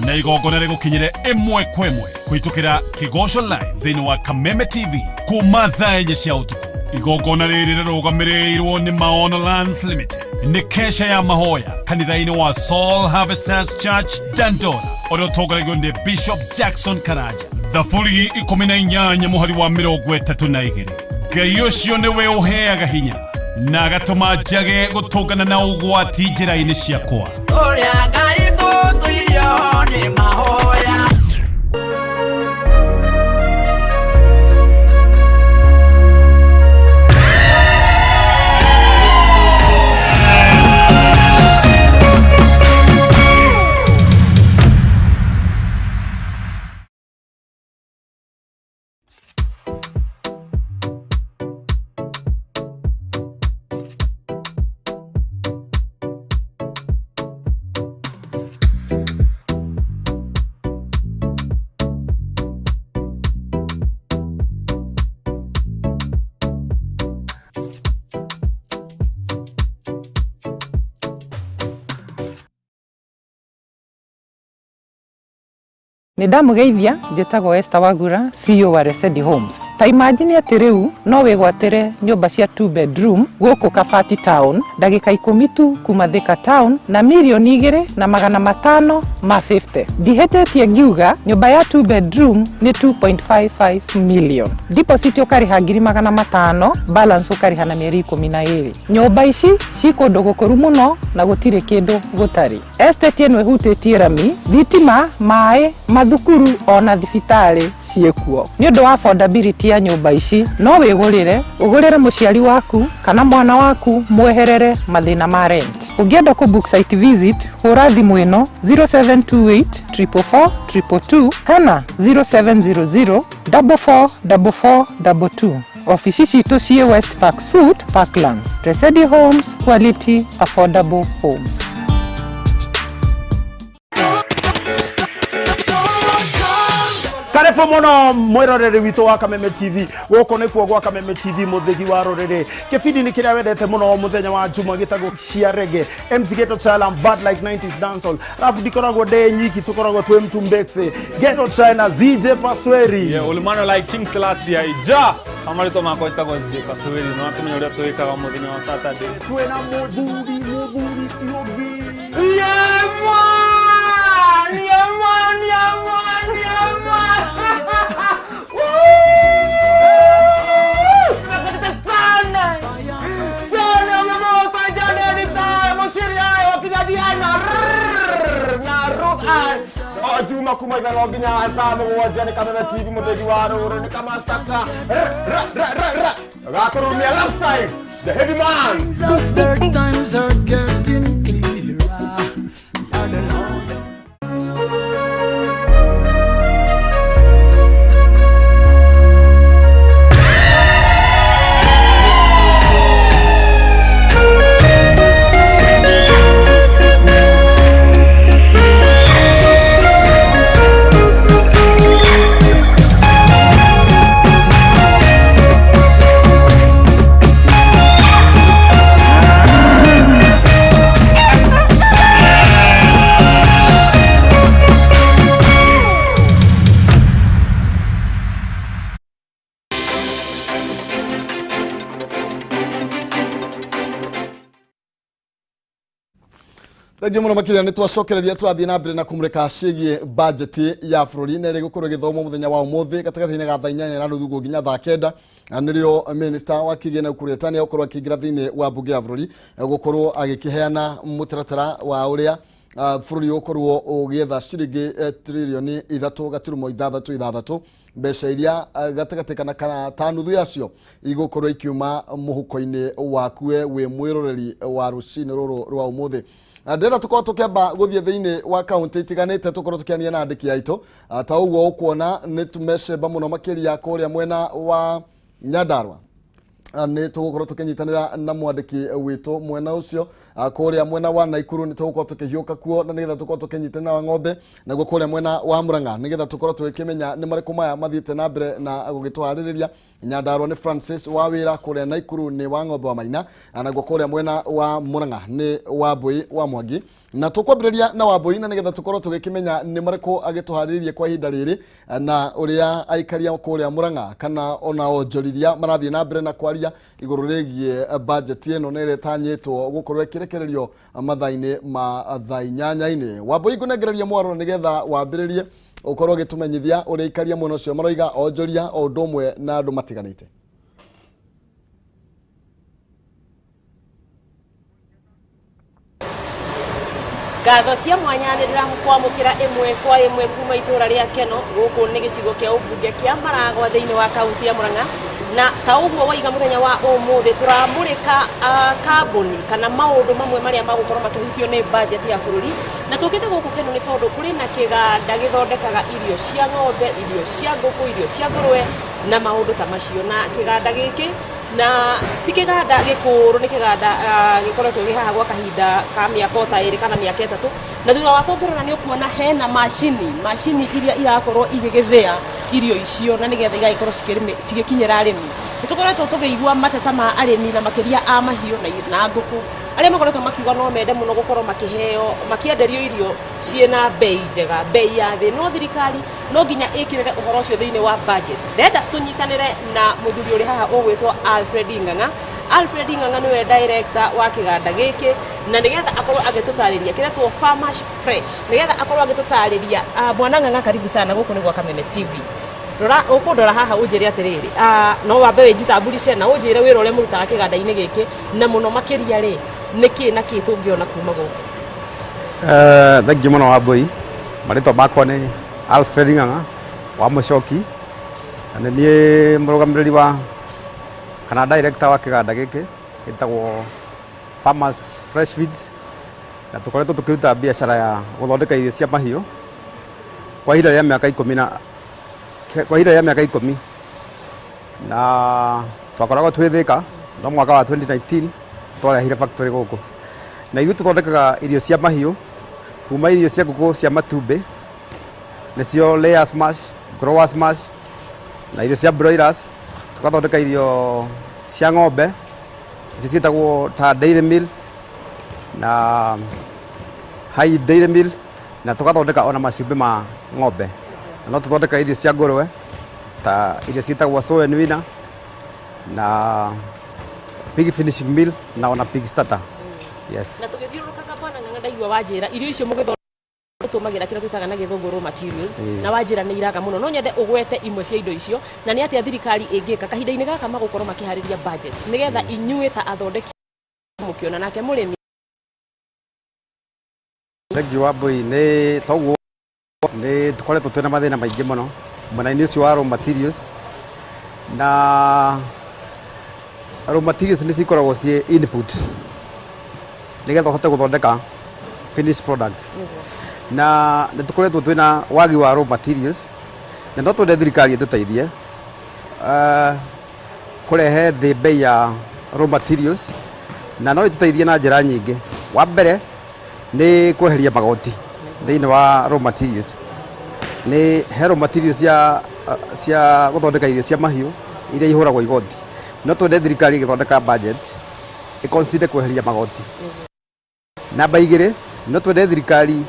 Na igongona rĩgũkinyĩre ĩmwe kwa ĩmwe kũhĩtũkĩra Kĩgoco Live thĩinĩ wa Kameme TV kuma thaa 4 cia ũtukũ. Igongona rĩrĩ rĩrũgamĩrĩirwo nĩ Maono Lands Limited. Nĩ kesha ya mahoya kanitha-inĩ wa Soul Harvesters Church Dandora ũrĩa ũtongoragio nĩ Bishop Jackson Karanja. Thaburi 18 mũhari wa 32. Ngai ũcio nĩwe ũheaga hinya na agatũma njage gũtũngana na ũgwati njĩra-inĩ ciakwa. Ũrĩa Ngai tũtũirio nĩ mahoya. Nĩ ndamũgeithia njĩtagwo Esther Wagura, CEO wa Resedi Homes. Ta imagine atĩ rĩu no wĩgwatĩre nyũmba cia 2 bedroom gũkũ Kabati town ndagĩka 10 tu kuma Thika town na mirioni 2,550. Ndihĩtĩtie ngiuga nyũmba ya 2 bedroom nĩ 2.55 million. Deposit ũkarĩha 500,000, balance ũkarĩha na mĩeri 12. Nyũmba ici ci kũndũ gũkũru mũno na gũtirĩ kĩndũ gũtarĩ. Estate ĩno ĩhutĩtie rami, thitima, maĩ, mathukuru ona thibitarĩ ciĩkuo. Nĩ ũndũ wa affordability ya nyũmba ici no wĩgũrĩre, ũgũrĩre mũciari waku kana mwana waku mweherere mathĩna ma rent. Ũngĩenda kũ book site visit hũra thimũ ĩno 0728 444 222 kana 0700 44 44 22. Ofici citũ ciĩ West Park Suite, Parklands. Resedi Homes, quality affordable homes. Karibu muno mwiroreri witũ wa Kameme TV. Gũkũ nĩkuo gwa Kameme TV, mũthĩgi wa rũrĩrĩ. Kĩbindi nĩ kĩrĩa wendete mũno mũthenya wa Juma gĩtagwo cia reggae. MC Ghetto China, bad like 90s dancehall. Alafu ndikoragwo ndĩ nyiki, tũkoragwo twĩ Mtumbekse. Ghetto China, ZJ Pasweri. Yeah, ulimano like King Selassie ja. Amarito makwa ĩtagwo ZJ Pasweri. No atumenya ũrĩa twĩkaga mũthenya wa Saturday. Twĩna mũthuri ti ũngĩ. Yeah, man! Yeah, man! Yeah, man! Yeah, man! Juma kuma ithano nginya thaa mũgwanja nĩ Kameme TV mũthĩgi wa rũrĩrĩ nĩ kamastaka gakũrumia alongside the heavy man. Their times are getting clearer. Thengiũ mũno makĩria nĩ twacokereria tũrathiĩ na mbere na kũmũrĩka ciĩgiĩ bajeti ya bũrũri na ĩrĩa ĩgũkorwo ĩgĩthomwo mũthenya wa ũmũthĩ gatagatĩ-inĩ ga thaa 8:30 nginya thaa 9 na nĩrĩo minister wa kĩgĩna Ukur Yatani egũkorwo akĩingĩra thĩinĩ wa mbunge ya bũrũri gũkorwo agĩkĩheana mũtaratara wa ũrĩa bũrũri ũgũkorwo ũgĩetha ciringi tririoni 3.66 mbeca iria gatagatĩ kana ta nuthu yacio igũkorwo ikiuma mũhuko-inĩ waku we wĩ mwĩroreri wa rũcinĩ rũrũ rwa ũmũthĩ. Ndĩrenda tũkorwo tũkĩamba gũthiĩ thĩinĩ wa kaunti itiganĩte tũkorwo tũkĩania na andĩki aitũ ta ũguo ũkuona nĩ tumecemba mũno makĩria kũrĩa mwena wa Nyandarua. Nĩ tũgũkorwo tũkĩnyitanĩra na mwandĩki witũ mwena ũcio kũrĩa mwena wa Naikuru. Nĩ tũgũkorwo tũkĩhiũka kuo na nĩgetha tũkorwo tũkĩnyitanĩra wa ng'ombe naguo kũrĩa mwena wa Murang'a, nĩgetha tũkorwo tũgĩkĩmenya nĩ marĩkũ maya mathiĩte na mbere na gũgĩtũharĩrĩria. Nyandarua nĩ Francis wa wĩra, kũrĩa Naikuru nĩ wa ng'ombe wa Maina, naguo kũrĩa mwena wa Murang'a nĩ wa Mbui wa Mwangi. Na tũkwambĩrĩria na Wambui na nĩgetha tũkorwo tũgĩkĩmenya nĩ marĩkũ agĩtũharĩrĩrie kwa ihinda rĩrĩ, na ũrĩa aikaria kũrĩa Murang'a kana ona onjorithia marathiĩ na mbere na kwaria igũrũ rĩgiĩ budget ĩno na ĩrĩa ĩtanyĩtwo gũkorwo ĩkĩrekererio mathaa-inĩ ma thaa inyanya-inĩ. Wambui, ngũnengereria mwaro na nĩgetha wambĩrĩrie ũkorwo ũgĩtũmenyithia ũrĩa aikaria mwena ũcio maroiga, onjoria o ũndũ ũmwe na andũ matiganĩte. Ngatho cia mwanya nĩ ndĩramũkwamũkĩra ĩmwe kwa ĩmwe kuma itũra rĩa Keno. Gũkũ nĩ gĩcigo kĩa ũmbunge kĩa Maragwa thĩinĩ wa kaunti ya Murang'a, na ta ũguo waiga, mũthenya wa ũmũthĩ tũramũrĩka kambuni kana maũndũ mamwe marĩa magũkorwo makĩhutio nĩ budget ya bũrũri. Na tũkĩte gũkũ Keno nĩ tondũ kũrĩ na kĩganda gĩthondekaga irio cia ng'ombe, irio cia ngũkũ, irio cia ngũrwe na maũndũ ta macio. Na kĩganda gĩkĩ na ti kĩganda gĩkũrũ, nĩ kĩganda gĩkoretwo gĩ haha gwa kahinda ka mĩaka o ta 2 kana mĩaka 3. Na thutha wa kũngĩrora nĩ ũkuona hena macini iria irakorwo igĩgĩthĩa irio icio na nĩgetha igagĩkorwo cigĩkinyĩra arĩmi. Nĩ tũkoretwo tũkĩigua mateta ma arĩmi na makĩria a mahiũ na ngũkũ, arĩa makoretwo makiuga no mende mũno gũkorwo makĩheo, makĩenderio irio ciĩna bei njega, bei ya thĩ, no thirikari no nginya ĩkĩrĩre ũhoro ũcio thĩinĩ wa budget. Ndenda tũnyitanĩre na mũthuri ũrĩ haha ũgwĩtwo Alfred Ng'ang'a. Alfred Ng'ang'a nĩwe director wa kĩganda gĩkĩ, na nĩgetha akorwo agĩtũtarĩria kĩretwo Farmers Fresh, nĩgetha akorwo agĩtũtarĩria. Bwana Ng'ang'a, karibu sana, gũkũ nĩ gwa Kameme TV. Rora, ũkũndora haha ũnjĩre atĩrĩrĩ, no wambe wĩnjitambulice na ũnjĩre wĩra ũrĩa mũrutaga kĩganda-inĩ gĩkĩ, na mũno makĩria rĩ, nĩ kĩ na kĩ tũngĩona kuma gũkũ? Thengiũ mũno Wambui. Marĩtwa makwa nĩ Alfred Ng'ang'a wa Mũcoki, na nĩ niĩ mũrũgamĩrĩri wa kana director wa kĩganda gĩkĩ gĩtagwo Farmers Fresh Feeds, na tũkoretwo tũkĩruta biacara ya gũthondeka irio cia mahiũ kwa ihinda rĩa mĩaka 10 na kwa ihinda rĩa mĩaka 10, na twakoragwo twĩ Thĩka, no mwaka wa 2019 twarehire factory gũkũ. Na ithuĩ tũthondekaga irio cia mahiũ kuma irio cia ngũkũ cia matumbĩ, nĩcio layers mash, growers mash, na irio cia broilers. Tũgathondeka irio cia ng'ombe, icio ciĩtagwo ta dairy meal na high dairy meal, na tũgathondeka ona macumbĩ ma ng'ombe. Na no tũthondeka irio cia ngũrwe ta irio ciĩtagwo soy and winner na pig finishing meal na ona pig starter, yes. Na tũgĩthiũrũrũkaga, bwana Ng'ang'a, ndaigua wanjĩra irio icio mũgĩthondeka tũmagira kĩrĩa twĩtaga na gĩthũngũ raw materials, na wanjĩra nĩ iraga mũno. No nyende ũgwete imwe cia indo icio, na nĩ atĩa thirikari ĩngĩka kahinda-inĩ gaka magũkorwo makĩharĩria budget, nĩgetha inyuĩ ta athondeki mũkĩona nake mũrĩmi. Thengiũ Wambui. Nĩ toguo, nĩ tũkoretwo twĩna mathĩna maingĩ mũno mwena-inĩ ũcio wa raw materials, na raw materials nĩ cikoragwo ciĩ input nĩgetha ũhote gũthondeka finished product, na nĩ tũkoretwo twĩna wagi wa raw materials, na no twende thirikari ĩtũteithie kũrehe thĩ bei ya raw materials. Na no ĩtũteithie na njĩra nyingĩ. Wa mbere nĩ kweheria magoti thĩinĩ wa raw materials. Nĩ he raw materials cia gũthondeka irio cia mahiũ iria ihũragwo igoti. No twende thirikari ĩgĩthondeka budget ĩconsider kweheria magoti. Namba 2, no twende thirikari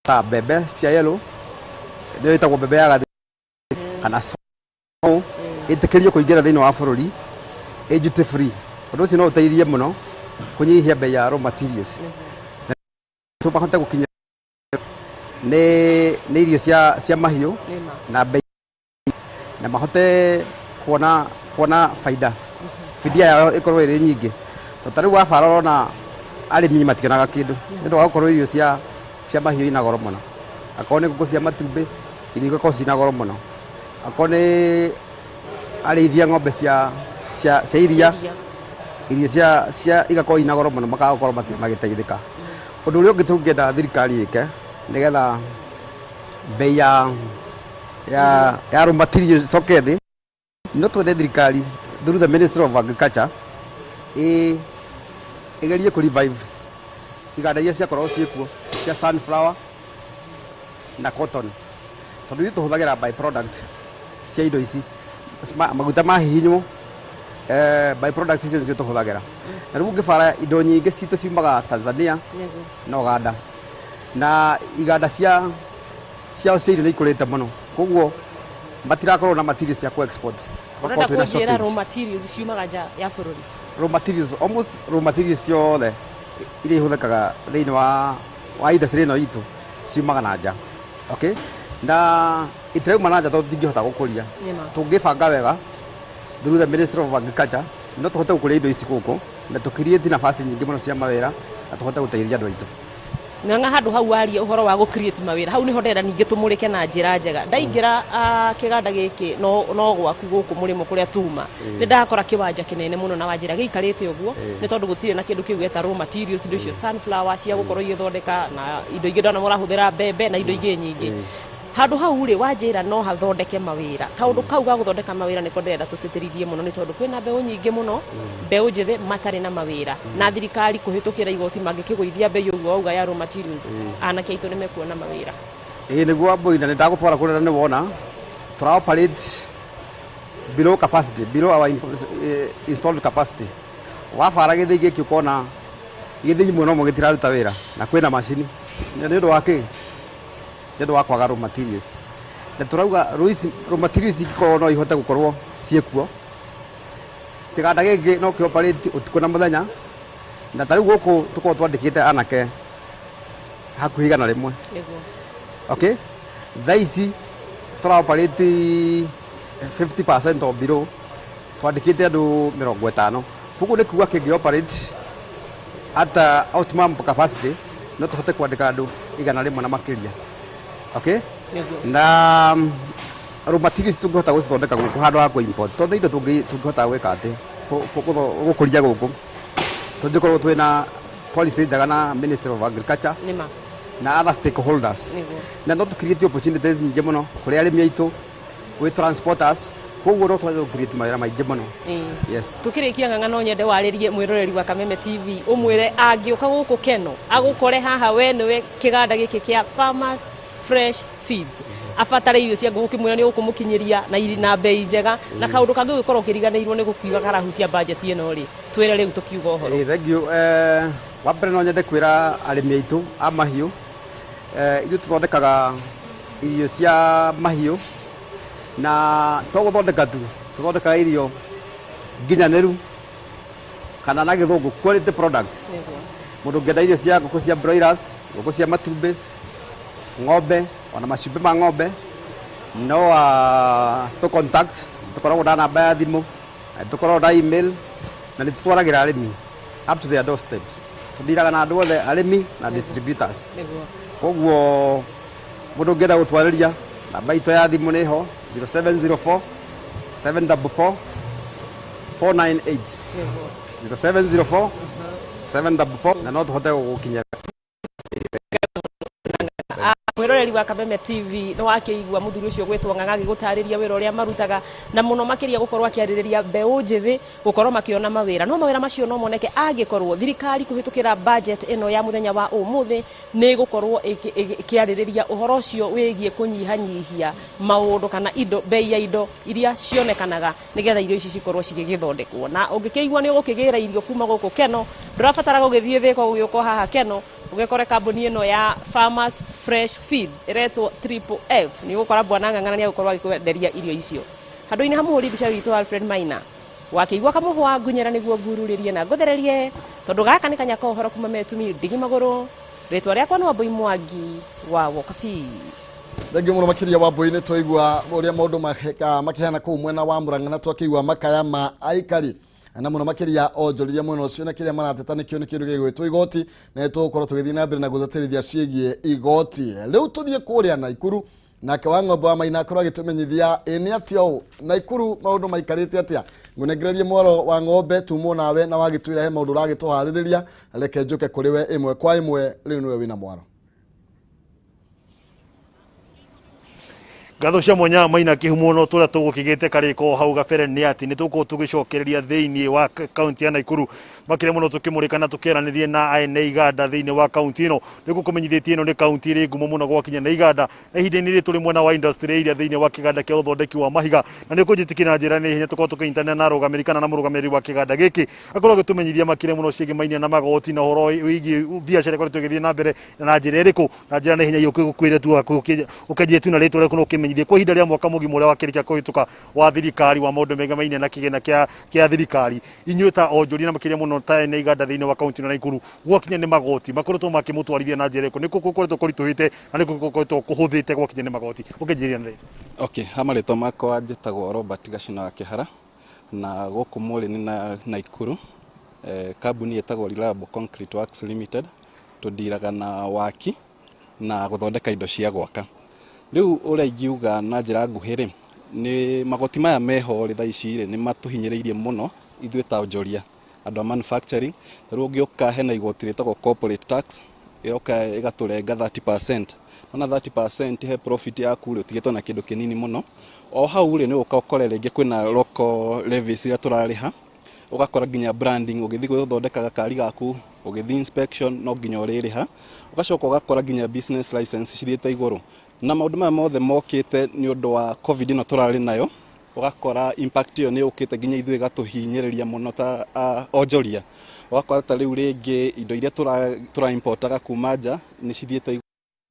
ta mbembe cia yellow, nĩyo ĩtagwo mbembe ya gathi kana so, ĩtĩkĩrio kũingĩra thĩinĩ wa bũrũri ĩ duty free. Ũndũ ũcio no ũteithie mũno kũnyihia bei ya raw materials na tũmahote gũkinya nĩ irio cia mahiũ na bei na mahote kuona faida, fidia yao ĩkorwo ĩrĩ nyingĩ. To ta rĩu wabara ũrona arĩmi mationaga kĩndũ nĩ ũndũ wa gũkorwo irio cia mahiũ ina goro mũno. Akorwo nĩ ngũkũ cia matumbĩ, irio igakorwo cina goro mũno. Akorwo nĩ arĩithia ng'ombe cia iria, irio cia igakorwo ina goro mũno, makaga gũkorwo magĩteithĩka. Ũndũ ũrĩa ũngĩ tũngĩenda thirikari ĩke nĩgetha bei ya raw material ĩcoke thĩ. No twende thirikari through the Ministry of Agriculture ĩgerie kũ revive iganda iria ciakoragwo ciĩkuo cia sunflower na cotton, tondũ ithuĩ tũhũthagĩra by product cia indo ici, maguta mahihinywo, by product icio nĩcio tũhũthagĩra. Na rĩu ũngĩbara indo nyingĩ citũ ciumaga Tanzania na Uganda, na iganda cia ciao cia irio nĩ ikũrĩte mũno, koguo matirakorwo na materials cia ku export. Ũrenda Tũgakorwo twĩna kũnjĩra shortage. Raw materials ciumaga nja ya bũrũri? Raw materials, almost raw materials ciothe iria ihũthĩkaga thĩinĩ wa industry ĩno itũ ciumaga na nja, okay? Na itirauma na nja tondũ tũtingĩhota gũkũria. Nĩma. Tũngĩbanga wega through the Ministry of Agriculture, no tũhote gũkũria indo ici gũkũ na tũkiriĩti nafasi nyingĩ mũno cia mawĩra na tũhote gũteithia andũ aitũ. Ng'ang'a, handũ hau warie ũhoro wa gũ create mawĩra, hau nĩho ndĩrenda ningĩ tũmũrĩke na njĩra njega. Ndaingĩra kĩganda gĩkĩ no gwaku gũkũ mũrĩmo kũrĩa tuma, nĩ ndakora kĩwanja kĩnene mũno na wanjĩra gĩikarĩte ũguo nĩ tondũ gũtirĩ na kĩndũ kĩu gĩta raw materials, indo icio sunflower cia gũkorwo igĩthondeka na indo ingĩ ndona mũrahũthĩra mbembe na indo ingĩ nyingĩ. Handũ hau rĩ, wanjĩra no hathondeke mawĩra. Kaũndũ kau ga gũthondeka mawĩra nĩko ndĩrenda tũtĩtĩrithie mũno, nĩ tondũ kwĩna mbeũ nyingĩ mũno, mbeũ njĩthĩ matarĩ na mawĩra, na thirikari kũhĩtũkĩra igoti mangĩkĩgũithia mbei ũguo wauga ya raw materials, anake aitũ nĩ mekuona mawĩra. Ĩĩ, nĩguo Wambui, na nĩ ndagũtwara kũrĩa na nĩ wona tũra operate below capacity, below our installed capacity. Wabara gĩthĩi gĩkĩ ũkona gĩthĩi mwena ũmwe gĩtiraruta wĩra na kwĩna macini. Na nĩ ũndũ wa kĩ? Nĩ ũndũ wa kwaga raw materials. Na tũrauga raw materials ingĩkorwo no ihote gũkorwo ciĩkuo, kĩganda gĩkĩ no kĩ operate ũtukũ na mũthenya. Na ta rĩu gũkũ tũkorwo twandĩkĩte anake hakuhĩ 100. Okay, thaa ici tũra operate 50% or below, twandĩkĩte andũ 50. Koguo nĩ kuga kĩngĩ operate at optimum capacity no tũhote kwandĩka andũ 100 na makĩria, okay? Na raw materials tũngĩhota gũcithondeka gũkũ handũ ha kũ-import, tondũ nĩ indo tũngĩhota gwĩka atĩ gũkũria gũkũ, tũngĩkorwo twĩna policy njega na Ministry of Agriculture Nĩma. na other stakeholders, na no tũ create opportunities nyingĩ mũno kũrĩ arĩmi aitũ, gwĩ transporters. Koguo no twage gũ create mawĩra maingĩ mũno. Yes. Tukĩrĩkia, Ng'ang'a, no nyende warĩrie mwĩroreri wa Kameme TV, ũmwĩre angĩũka gũkũ Keno agũkore haha we nĩwe kĩganda gĩkĩ kĩa Farmers Fresh Feeds, abatare irio cia ngũkũ, kĩmwĩra nĩ ũkũmũkinyĩria na bei njega. Na kaũndũ kangĩ ũgĩkorwo ũkĩriganĩirwo nĩ gũkiuga karahutia budget ĩno rĩ, twĩre rĩu tũkiuga ũhoro. Thank you. Wa mbere no nyende kwĩra arĩmi aitũ a mahiũ, ithuĩ tũthondekaga irio cia mahiũ, na to gũthondeka tu, tũthondekaga irio nginyanĩru, kana na gĩthũngũ quality products. Mũndũ ũngĩenda irio cia ngũkũ cia broilers, ngũkũ cia matumbĩ, ng'ombe, ona macumbĩ ma ng'ombe, no tũ contact. Tũkoragwo na namba ya thimũ na tũkoragwo na email, na nĩ tũtwaragĩra arĩmi up to their doorsteps. Tũndiraga na andũ othe, arĩmi na distributors. Koguo mũndũ ũngĩenda gũtwarĩria, namba itũ ya thimũ nĩho 0704 744 498, 0704 744, na no tũhote gũgũkinyĩra. Mwĩroreri wa Kameme TV, nĩ wakĩigua mũthuri ũcio gwĩtwo Ng'ang'a agĩgũtarĩria wĩra ũrĩa marutaga, na mũno makĩria gũkorwo akĩarĩrĩria mbeũ njĩthĩ gũkorwo makĩona mawĩra. No mawĩra macio no moneke angĩkorwo thirikari kũhĩtũkĩra budget ĩno ya mũthenya wa ũmũthĩ nĩ ĩgũkorwo ĩkĩarĩrĩria ũhoro ũcio wĩgiĩ kũnyihanyihia maũndũ kana indo, bei ya indo iria cionekanaga, nĩgetha irio ici cikorwo cigĩgĩthondekwo. Na ũngĩkĩigua nĩ ũgũkĩgĩra irio kuma gũkũ Keno, ndũrabatara gũgĩthiĩ Thĩka, ũgĩũka haha Keno ũgĩkore kambuni ĩno ya Farmers Fresh Feeds ĩretwo Triple F. Nĩ ũgũkora bwana Ng'ang'ana nĩ agũkorwo agĩkwenderia irio icio. Handũ-inĩ ha mũhũri mbica witũ Alfred Maina, wakĩigua kamũhwa ngunyĩra nĩguo ngururĩrie na ngũthererie, tondũ gaka nĩ kanya ka ũhoro kuma metumi ndigi magũrũ. Rĩtwa rĩakwa nĩ Wambui Mwangi wa Wokabi. Thengiũ mũno makĩria, Wambui. Nĩ twaigua ũrĩa maũndũ makĩhana kũu mwena wa Murang'a, na twakĩigua makaya ma aikari, na mũno makĩria onjorithia mwena ũcio na kĩrĩa marateta nĩkĩo nĩ kĩndũ gĩgwĩtwo igoti. Na nĩ tũgũkorwo tũgĩthiĩ na mbere na gũtĩtĩrithia ciĩgiĩ igoti. Rĩu tũthiĩ kũrĩa Naikuru, nake wa ng'ombe wa Maina akorwo agĩtũmenyithia ĩ nĩ atĩa ũũ Naikuru maũndũ maikarĩte atĩa. Ngũnengererie mwaro wa ng'ombe tumwo nawe, na wagĩtwĩra he maũndũ ũragĩtũharĩrĩria. Reke njũke kũrĩ we ĩmwe kwa ĩmwe. Rĩu nĩwe wĩna mwaro. Ngatho cia mwanya Maina Kĩhumo. No tũrĩa tũgũkĩgĩte karĩko hau gabere nĩ atĩ nĩ tũgũkorwo tũgĩcokereria thĩinĩ wa kaunti ya Nakuru, makĩria mũno tũkĩmũrĩka na tũkĩaranĩrie na ene iganda thĩinĩ wa kaunti ĩno. Nĩ gũkũmenyithĩtie ĩno nĩ kaunti ĩrĩ ngumo mũno gwakinya na iganda, na ihinda-inĩ rĩrĩ tũrĩ mwena wa industry area thĩinĩ wa kĩganda kĩa ũthondeki wa mahiga, na nĩ ũkũnjĩtĩkĩra na njĩra nĩ hinya tũkorwo tũkĩnyitanĩra na arũgamĩrĩri kana na mũrũgamĩrĩri wa kĩganda gĩkĩ, akorwo agĩtũmenyithia makĩria mũno ciĩgĩmainie na magoti na ũhoro wĩgiĩ biacara ĩkoretwo ĩgĩthiĩ na mbere na njĩra ĩrĩkũ. Na njĩra na ihenya gũkwĩre tu ũkĩanjie tu na rĩtwa rĩaku na ũkĩmenyithie kwa ihinda rĩa mwaka mũgima ũrĩa wakĩrĩkia kũhĩtũka wa thirikari wa maũndũ megemainie na kĩgĩna kĩa thirikari, inyuĩ ta onjoria na makĩria mũno ta ene iganda thĩinĩ wa kaunti ĩno ya Nakuru, gwakinya nĩ magoti makoretwo makĩmũtwarithia na njĩra ĩrĩkũ? Nĩkũ gũkoretwo kũritũhĩte na nĩkũ gũkoretwo kũhũthĩte gwakinya nĩ magoti? Ũkĩnjĩria na rĩtwa. Okay, ha marĩtwa makwa njĩtagwo Robert Gacina wa Kĩhara, na gũkũ mũrĩ nĩ na Nakuru. Kambuni ĩtagwo Reliable Concrete Works Limited. Tũndiraga na waki na gũthondeka indo cia gwaka. Rĩu ũrĩa ingiuga na njĩra nguhĩ rĩ, nĩ magoti maya meho rĩ, thaa ici rĩ, nĩ matũhinyĩrĩirie mũno ithuĩ ta onjoria, andũ a manufacturing. Ta rĩu ũngĩũka hena igoti rĩtagwo corporate tax, ĩroka ĩgatũrenga 30%. Ona 30% he profit yaku rĩ, ũtigĩtwo na kĩndũ kĩnini mũno. O hau rĩ, nĩ ũka ũkore rĩngĩ kwĩna local levies iria tũrarĩha, ũgakora nginya branding, ũgĩthiĩ gũthondeka gakari gaku, ũgĩthiĩ inspection no nginya ũrĩrĩha. Ũgacoka ũgakora nginya business license cithiĩte igũrũ, na maũndũ maya mothe mokĩte nĩ ũndũ wa COVID ĩno tũrarĩ nayo. Ũgakora impact ĩyo nĩ yũkĩte nginya ithuĩ ĩgatũhinyĩrĩria mũno ta onjoria. Ũgakora ta rĩu rĩngĩ indo iria tũra importaga kuma nja nĩ cithiĩte igũrũ.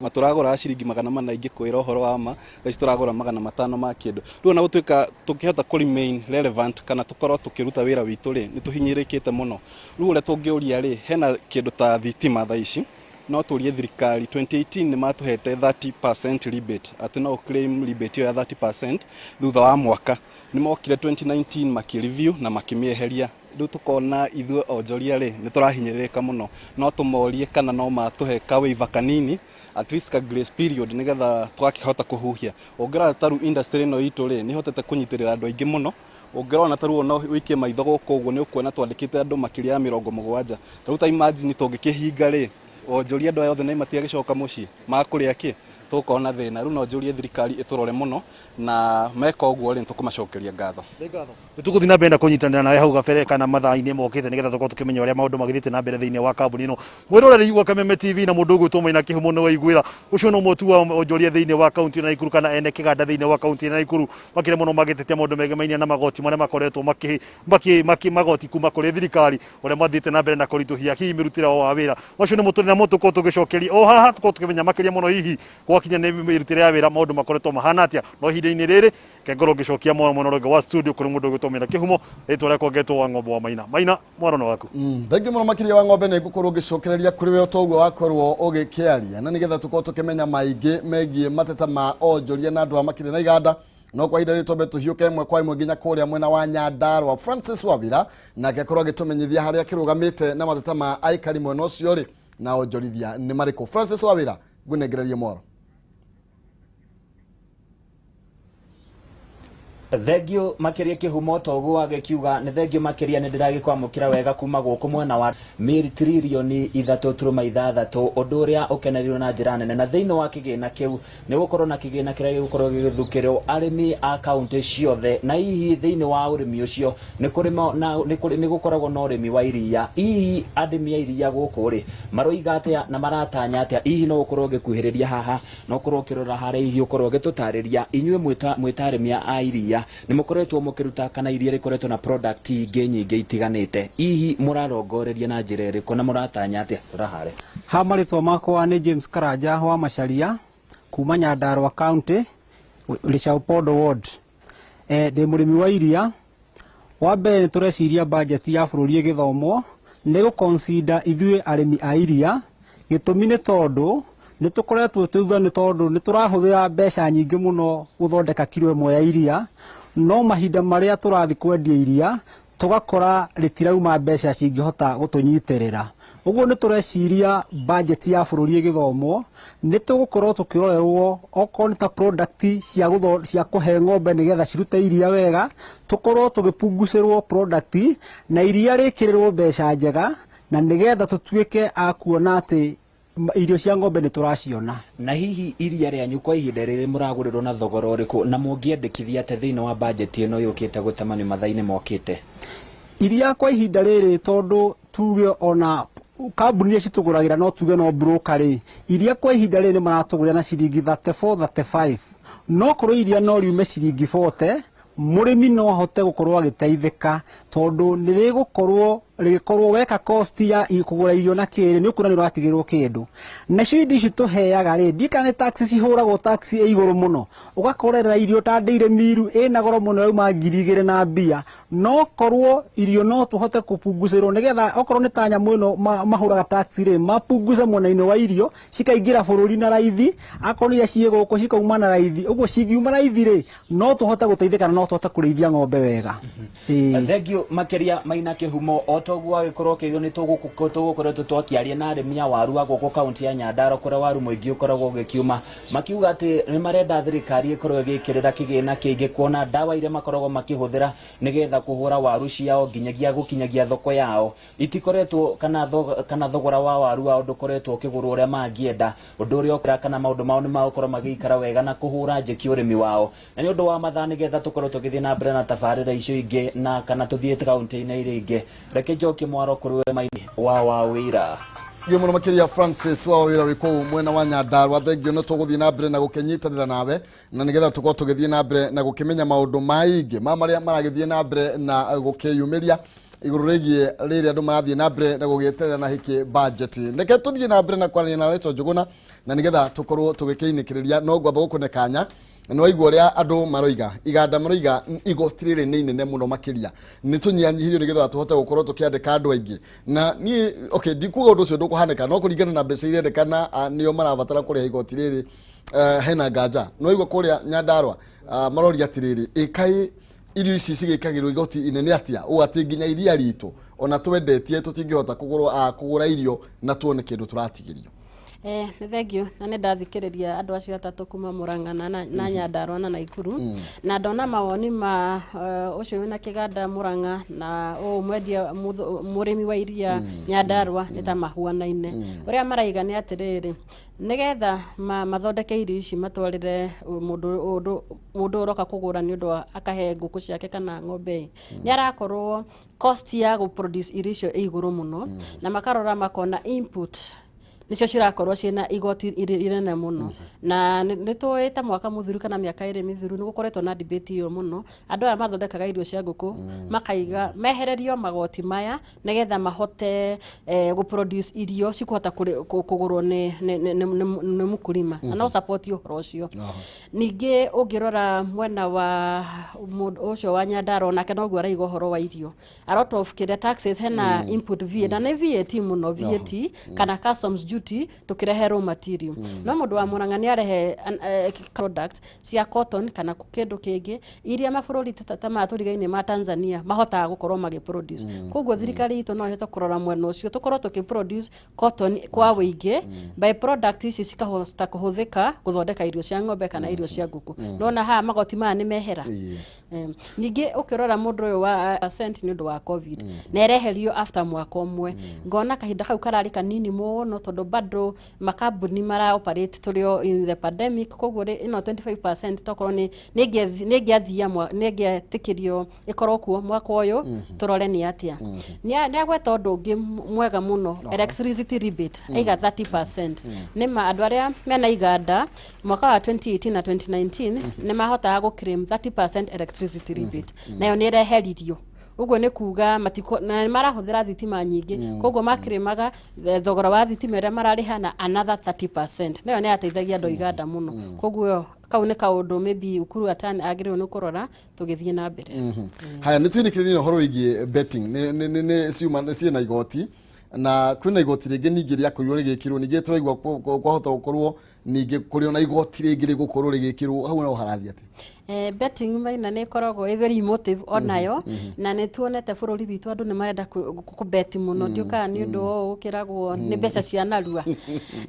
Tũragũra ciringi 400, ingĩkwĩra ũhoro wa ma, thaa ici tũragũra 500 ma kĩndũ. Rĩu ona gũtuĩka tũngĩhota kũ remain relevant kana tũkorwo tũkĩruta wĩra witũ rĩ, nĩ tũhinyĩrĩrĩkĩte mũno. Rĩu ũrĩa tũngĩũria rĩ, hena kĩndũ ta thitima thaa ici, no tũrie thirikari. 2018 nĩ matũhete 30% rebate, atĩ no claim rebate ĩyo ya 30% thutha wa mwaka. Nĩ mokire 2019 makĩ-review na makĩmĩeheria. Rĩu tũkona ithuĩ onjoria rĩ, nĩ tũrahinyĩrĩrĩka mũno. No tũmorie kana no matũhe ka waiver kanini, at least ka grace period, nĩgetha tũgakĩhota kũhuhia. Ũngĩrora ta rĩu industry ĩno itũ rĩ, nĩ ĩhotete kũnyitĩrĩra andũ aingĩ mũno. Ũngĩrona ta rĩu ona ũikie maitho gũkũ ũguo, nĩ ũkuona twandĩkĩte andũ makĩria ya 70. Ta rĩu ta imagine tũngĩkĩhinga rĩ, onjoria andũ aya othe nĩ matigagĩcoka mũciĩ, makũrĩa kĩ? Tũgũkorwo na thĩna. Rĩu no njũrie thirikari ĩtũrore mũno, na meka ũguo rĩ, nĩtũkũmacokeria ngatho. Nĩ tũgũthiĩ na mbere na kũnyitanĩra nawe hau gabere kana mathaa-inĩ mokĩte, nĩgetha tũkorwo tũkĩmenya ũrĩa maũndũ magĩthiĩte na mbere thĩinĩ wa kambuni ĩno. Mwĩroreri wa Kameme TV, na mũndũ ũgwĩtwo Maina Kĩhumo nĩ waiguĩra, ũcio no ũmwe tu wa onjoria thĩinĩ wa kaunti ya Nakuru kana ene kĩganda thĩinĩ wa kaunti ya Nakuru, makĩria mũno magĩtetia maũndũ megemainie na magoti marĩa makoretwo makĩ magoti kuma kũrĩ thirikari, ũrĩa mathiĩte na mbere na kũritũhia hihi mĩrutĩre wao wa wĩra. Macio nĩmo tũrĩ namo, tũkorwo tũgĩcokeria o haha, tũkorwo tũkĩmenya makĩria mũno hihi gwakinya nĩ mĩrutĩre ya wĩra maũndũ makoretwo mahana atĩa. No ihinda-inĩ rĩrĩ kengorwo ngĩcokia mwana mwena ũrĩa ũngĩ wa studio kũrĩ mũndũ ũgwĩtwo Maina Kĩhumo, rĩtwa rĩakwa ngetwo wa ng'ombe wa Maina. Maina, mwaro nĩ waku. Thengiũ mũno makĩria wa ng'ombe. Nĩ ngũkorwo ngĩcokereria kũrĩ we o ũguo wakorwo ũgĩkĩaria, na nĩgetha tũkorwo tũkĩmenya maingĩ megiĩ mateta ma onjoria na andũ a makĩria na iganda. No kwa ihinda rĩrĩ twambe tũhiũke ĩmwe kwa ĩmwe nginya kũrĩa mwena wa Nyandarua. Francis Wawira nake akorwo agĩtũmenyithia harĩa akĩrũgamĩte na mateta ma aikari mwena ũcio rĩ na onjorithia nĩ marĩkũ. Francis Wawira, ngũnengererie mwaro. Thengio makiria Kihumo. Toguo wagĩkiuga nĩ thengio makiria, nĩ ndĩragĩkwamũkĩra wega kuma gũkũ mwena wa mĩri 3.6 tiririoni, ũndũ ũrĩa ũkenereirwo na njĩra nene. Na thĩinĩ wa kĩgĩna kĩu nĩ gũkorwo na kĩgĩna kĩrĩa gĩgũkorwo gĩgĩthukĩrwo arĩmi a kaunti ciothe. Na hihi thĩinĩ wa ũrĩmi ũcio nĩ kũrĩ na nĩ gũkoragwo na ũrĩmi wa iria. Hihi arĩmi a iria gũkũ rĩ, maroiga atĩa na maratanya atĩa? Hihi no ũkorwo ũgĩkuhĩrĩria haha no ũkorwo ũkĩrora harĩa, hihi ũkorwo ũgĩtũtarĩria, inyuĩ mwĩta arĩmi a iria nĩ mũkoretwo mũkĩruta kana iria rĩkoretwo na product ingĩ nyingĩ itiganĩte, hihi mũrarongoreria na njĩra ĩrĩkũ na mũratanya atĩa? Rora harĩa. Ha marĩtwa makwa nĩ James Karanja wa Macharia kuma Nyandarua County, Lichaupondo Ward. Ndĩ mũrĩmi wa iria. Wa mbere, nĩ tũreciria budget ya bũrũri ĩgĩthomwo nĩ gũ-consider ithuĩ arĩmi a iria. Gĩtũmi nĩ tondũ nĩ tũkoretwo twĩ nĩ tondũ nĩ tũrahũthĩra mbeca nyingĩ mũno gũthondeka kiro ĩmwe ya iria, no mahinda marĩa tũrathiĩ kwendia iria tũgakora rĩtirauma mbeca cingĩhota gũtũnyitĩrĩra. Ũguo nĩ tũreciria budget ya bũrũri ĩgĩthomwo nĩ tũgũkorwo tũkĩrorerwo okorwo nĩ ta product cia kũhe ng'ombe nĩgetha cirute iria wega, tũkorwo tũgĩpungucĩrwo product na iria rĩkĩrĩrwo mbeca njega, na nĩgetha tũtuĩke a kuona atĩ Irio cia ng'ombe nĩ tũraciona. Na hihi iria rĩanyu kwa ihinda rĩrĩ mũragũrĩrwo na thogora ũrĩkũ, na mũngĩendekithia atĩa thĩinĩ wa bajeti ĩno yũkĩte gũtamanio mathaa-inĩ mokĩte? Iria kwa ihinda rĩrĩ, tondũ tuge ona kambuni iria citũgũragĩra no tuge no broker rĩ, iria kwa ihinda rĩrĩ nĩ maratũgũrĩra na ciringi 34, 35, no korwo iria no riume ciringi 40, mũrĩmi no ahote gũkorwo agĩteithĩka, tondũ nĩ rĩgũkorwo rĩgĩkorwo weka cost ya kũgũra irio na kĩrĩ nĩ ũkuona nĩ ũratigĩrwo kĩndũ. Nacio indo ici tũheaga rĩ, ndiũĩ kana nĩ tax cihũragwo, tax ĩ igũrũ mũno, ũgakorera irio ta ndĩire miru ĩna goro mũno, yauma 2000 na mbia. No korwo irio no tũhote kũpungucĩrwo, nĩgetha okorwo nĩ ta nyamũ ĩno mahũraga tax rĩ, mapunguce mwena-inĩ wa irio, cikaingĩra bũrũri na raithi, akorwo nĩ iria ciĩ gũkũ cikauma na raithi. Ũguo cingiuma raithi rĩ, no tũhote gũteithĩka na no tũhote kũrĩithia ng'ombe wega. Ĩĩ. Thengiũ makĩria Maina Kĩhumo. O toguo agĩkorwo ũkĩigua nĩ tũgũkoretwo twakĩaria na arĩmi a waru a gũkũ kaunti ya Nyandarua, kũrĩa waru mũingĩ ũkoragwo ũgĩkiuma, makiuga atĩ nĩ marenda thirikari ĩkorwo ĩgĩkĩrĩra kĩgĩna kĩingĩ, kuona ndawa iria makoragwo makĩhũthĩra nĩgetha kũhũra waru ciao nginyagia gũkinyagia thoko yao itikoretwo kana thogora wa waru wao ndũkoretwo ũkĩgũrwo ũrĩa mangĩenda, ũndũ ũrĩa ũkĩra kana maũndũ mao nĩ magũkorwo magĩikara wega na kũhũra njeki ũrĩmi wao. Na nĩ ũndũ wa mathaa, nĩgetha tũkorwo tũgĩthiĩ na mbere na tabarĩra icio ingĩ na kana tũthiĩ kaunti-inĩ iria ingĩ, reke njokie mwaro kũrĩ we Maini wa Wĩra. Thengiũ mũno makĩria Francis wa Wĩra wĩ kũu mwena wa Nyandarua. Thengiũ, nĩ tũgũthiĩ na mbere na gũkĩnyitanĩra nawe na nĩgetha tũkorwo tũgĩthiĩ na mbere na gũkĩmenya maũndũ maingĩ ma marĩa maragĩthiĩ na mbere na gũkĩyumĩria igũrũ rĩgiĩ rĩrĩa andũ marathiĩ na mbere na gũgĩeterera na hĩkĩ budget. Reke tũthiĩ na mbere na kwaranĩria na Rachel Njũgũna na nĩgetha tũkorwo tũgĩkĩinĩkĩrĩria, no ngwamba gũkũne kanya. Nĩ waigua ũrĩa andũ maroiga, iganda maroiga igoti rĩrĩ nĩ inene mũno makĩria, nĩ tũnyihanyihirio nĩgetha tũhote gũkorwo tũkĩandĩka andũ aingĩ. Na niĩ, okay, ndikuga ũndũ ũcio ndũkũhanĩka, no kũringana na mbeca iria endekana nĩo marabatara kũrĩha igoti rĩrĩ, hena nganja. Nĩ waigua kũrĩa Nyandarua maroria atĩrĩrĩ, ĩkaĩ irio ici cigĩkagĩrwo igoti inene atĩa ũũ atĩ nginya iria ritũ ona twendetie tũtingĩhota kũgũra irio na tuone kĩndũ tũratigĩrio? Nĩ thengiũ, na nĩ ndathikĩrĩria andũ acio atatũ kuma Murang'a na Nyandarua na Naikuru, na ndona mawoni ma ũcio wĩna kĩganda Murang'a na ũũ mwendia mũrĩmi wa iria Nyandarua nĩ ta mahuanaine. Ũrĩa maraiga nĩ atĩrĩrĩ, nĩgetha mathondeke irio ici matwarĩre mũndũ ũroka kũgũra nĩ ũndũ wa akahe ngũkũ ciake kana ng'ombe, nĩ arakorwo cost ya gũ produce irio icio ĩ igũrũ mũno, na makarora makona input nĩcio cirakorwo ciĩna igoti inene mũno. Na nĩ tũĩ ta mwaka mũthiru kana mĩaka 2 mĩthiru nĩ gũkoretwo na debate ĩyo mũno. Andũ aya mathondekaga irio cia ngũkũ makaiga mehererio magoti maya nĩgetha mahote gũ produce irio cikũhota kũgũrwo nĩ mũkulima, na no support ũhoro ũcio. Ningĩ ũngĩrora mwena wa mũndũ ũcio wa Nyandarua, onake noguo araiga ũhoro wa irio, a lot of kĩrĩa taxes hena input VAT, na nĩ VAT mũno, VAT kana customs duty tũkĩrehe raw material. No mũndũ wa Murang'a nĩ arehe products cia cotton kana kĩndũ kĩngĩ iria mabũrũri ta maya tũrigaine ma Tanzania mahotaga gũkorwo magĩ produce. Koguo thirikari itũ no ĩhote kũrora mwena ũcio, tũkorwo tũkĩ produce cotton kwa wĩingĩ, by product ici cikahota kũhũthĩka gũthondeka irio cia ng'ombe kana irio cia ngũkũ. Nona haha magoti maya nĩ mehera. Ningĩ ũkĩrora mũndũ ũyũ wa percent nĩ ũndũ wa COVID na ĩreherio after mwaka ũmwe, ngona kahinda kau kararĩ kanini mũno, tondũ bado makambuni mara operate tũrĩ o in the pandemic. Koguo rĩ, ĩno 25% tokorwo nĩ nĩ nĩngĩetĩkĩrio ĩkorwo kuo mwaka ũyũ, tũrore nĩ atĩa. Nĩ agweta ũndũ ũngĩ mwega mũno, electricity rebate aiga 30%. Nĩ ma andũ arĩa mena iganda mwaka wa 2018 na 2019 nĩ mahotaga gũ claim 30% electricity rebate, nayo nĩ ĩreheririo. Ũguo nĩ kuga matiko na nĩ marahũthĩra thitima nyingĩ, koguo makĩrĩmaga thogora wa thitima ĩrĩa mararĩha na another 30%, nayo nĩ yateithagia andũ a iganda mũno. Koguo kau nĩ kaũndũ maybe Ukuru Yatani agĩrĩirwo nĩ kũrora tũgĩthiĩ na mbere. Haya, nĩ twinĩkĩrĩrie ũhoro wĩgiĩ betting nĩ ciuma ciĩna igoti, na kwĩna igoti rĩngĩ ningĩ rĩakorirwo rĩgĩkĩrwo. Ningĩ tũraigua kwahota gũkorwo ningĩ kũrĩ ona igoti rĩngĩ rĩgũkorwo rĩgĩkĩrwo hau, no harathiĩ atĩa? Betting, Maina, nĩ ĩkoragwo ĩ very emotive onayo, na nĩ tuonete bũrũri witũ andũ nĩ marenda kũbeti mũno. Ndiũkaga nĩ ũndũ ũũ gũkĩragwo nĩ mbeca cia narua,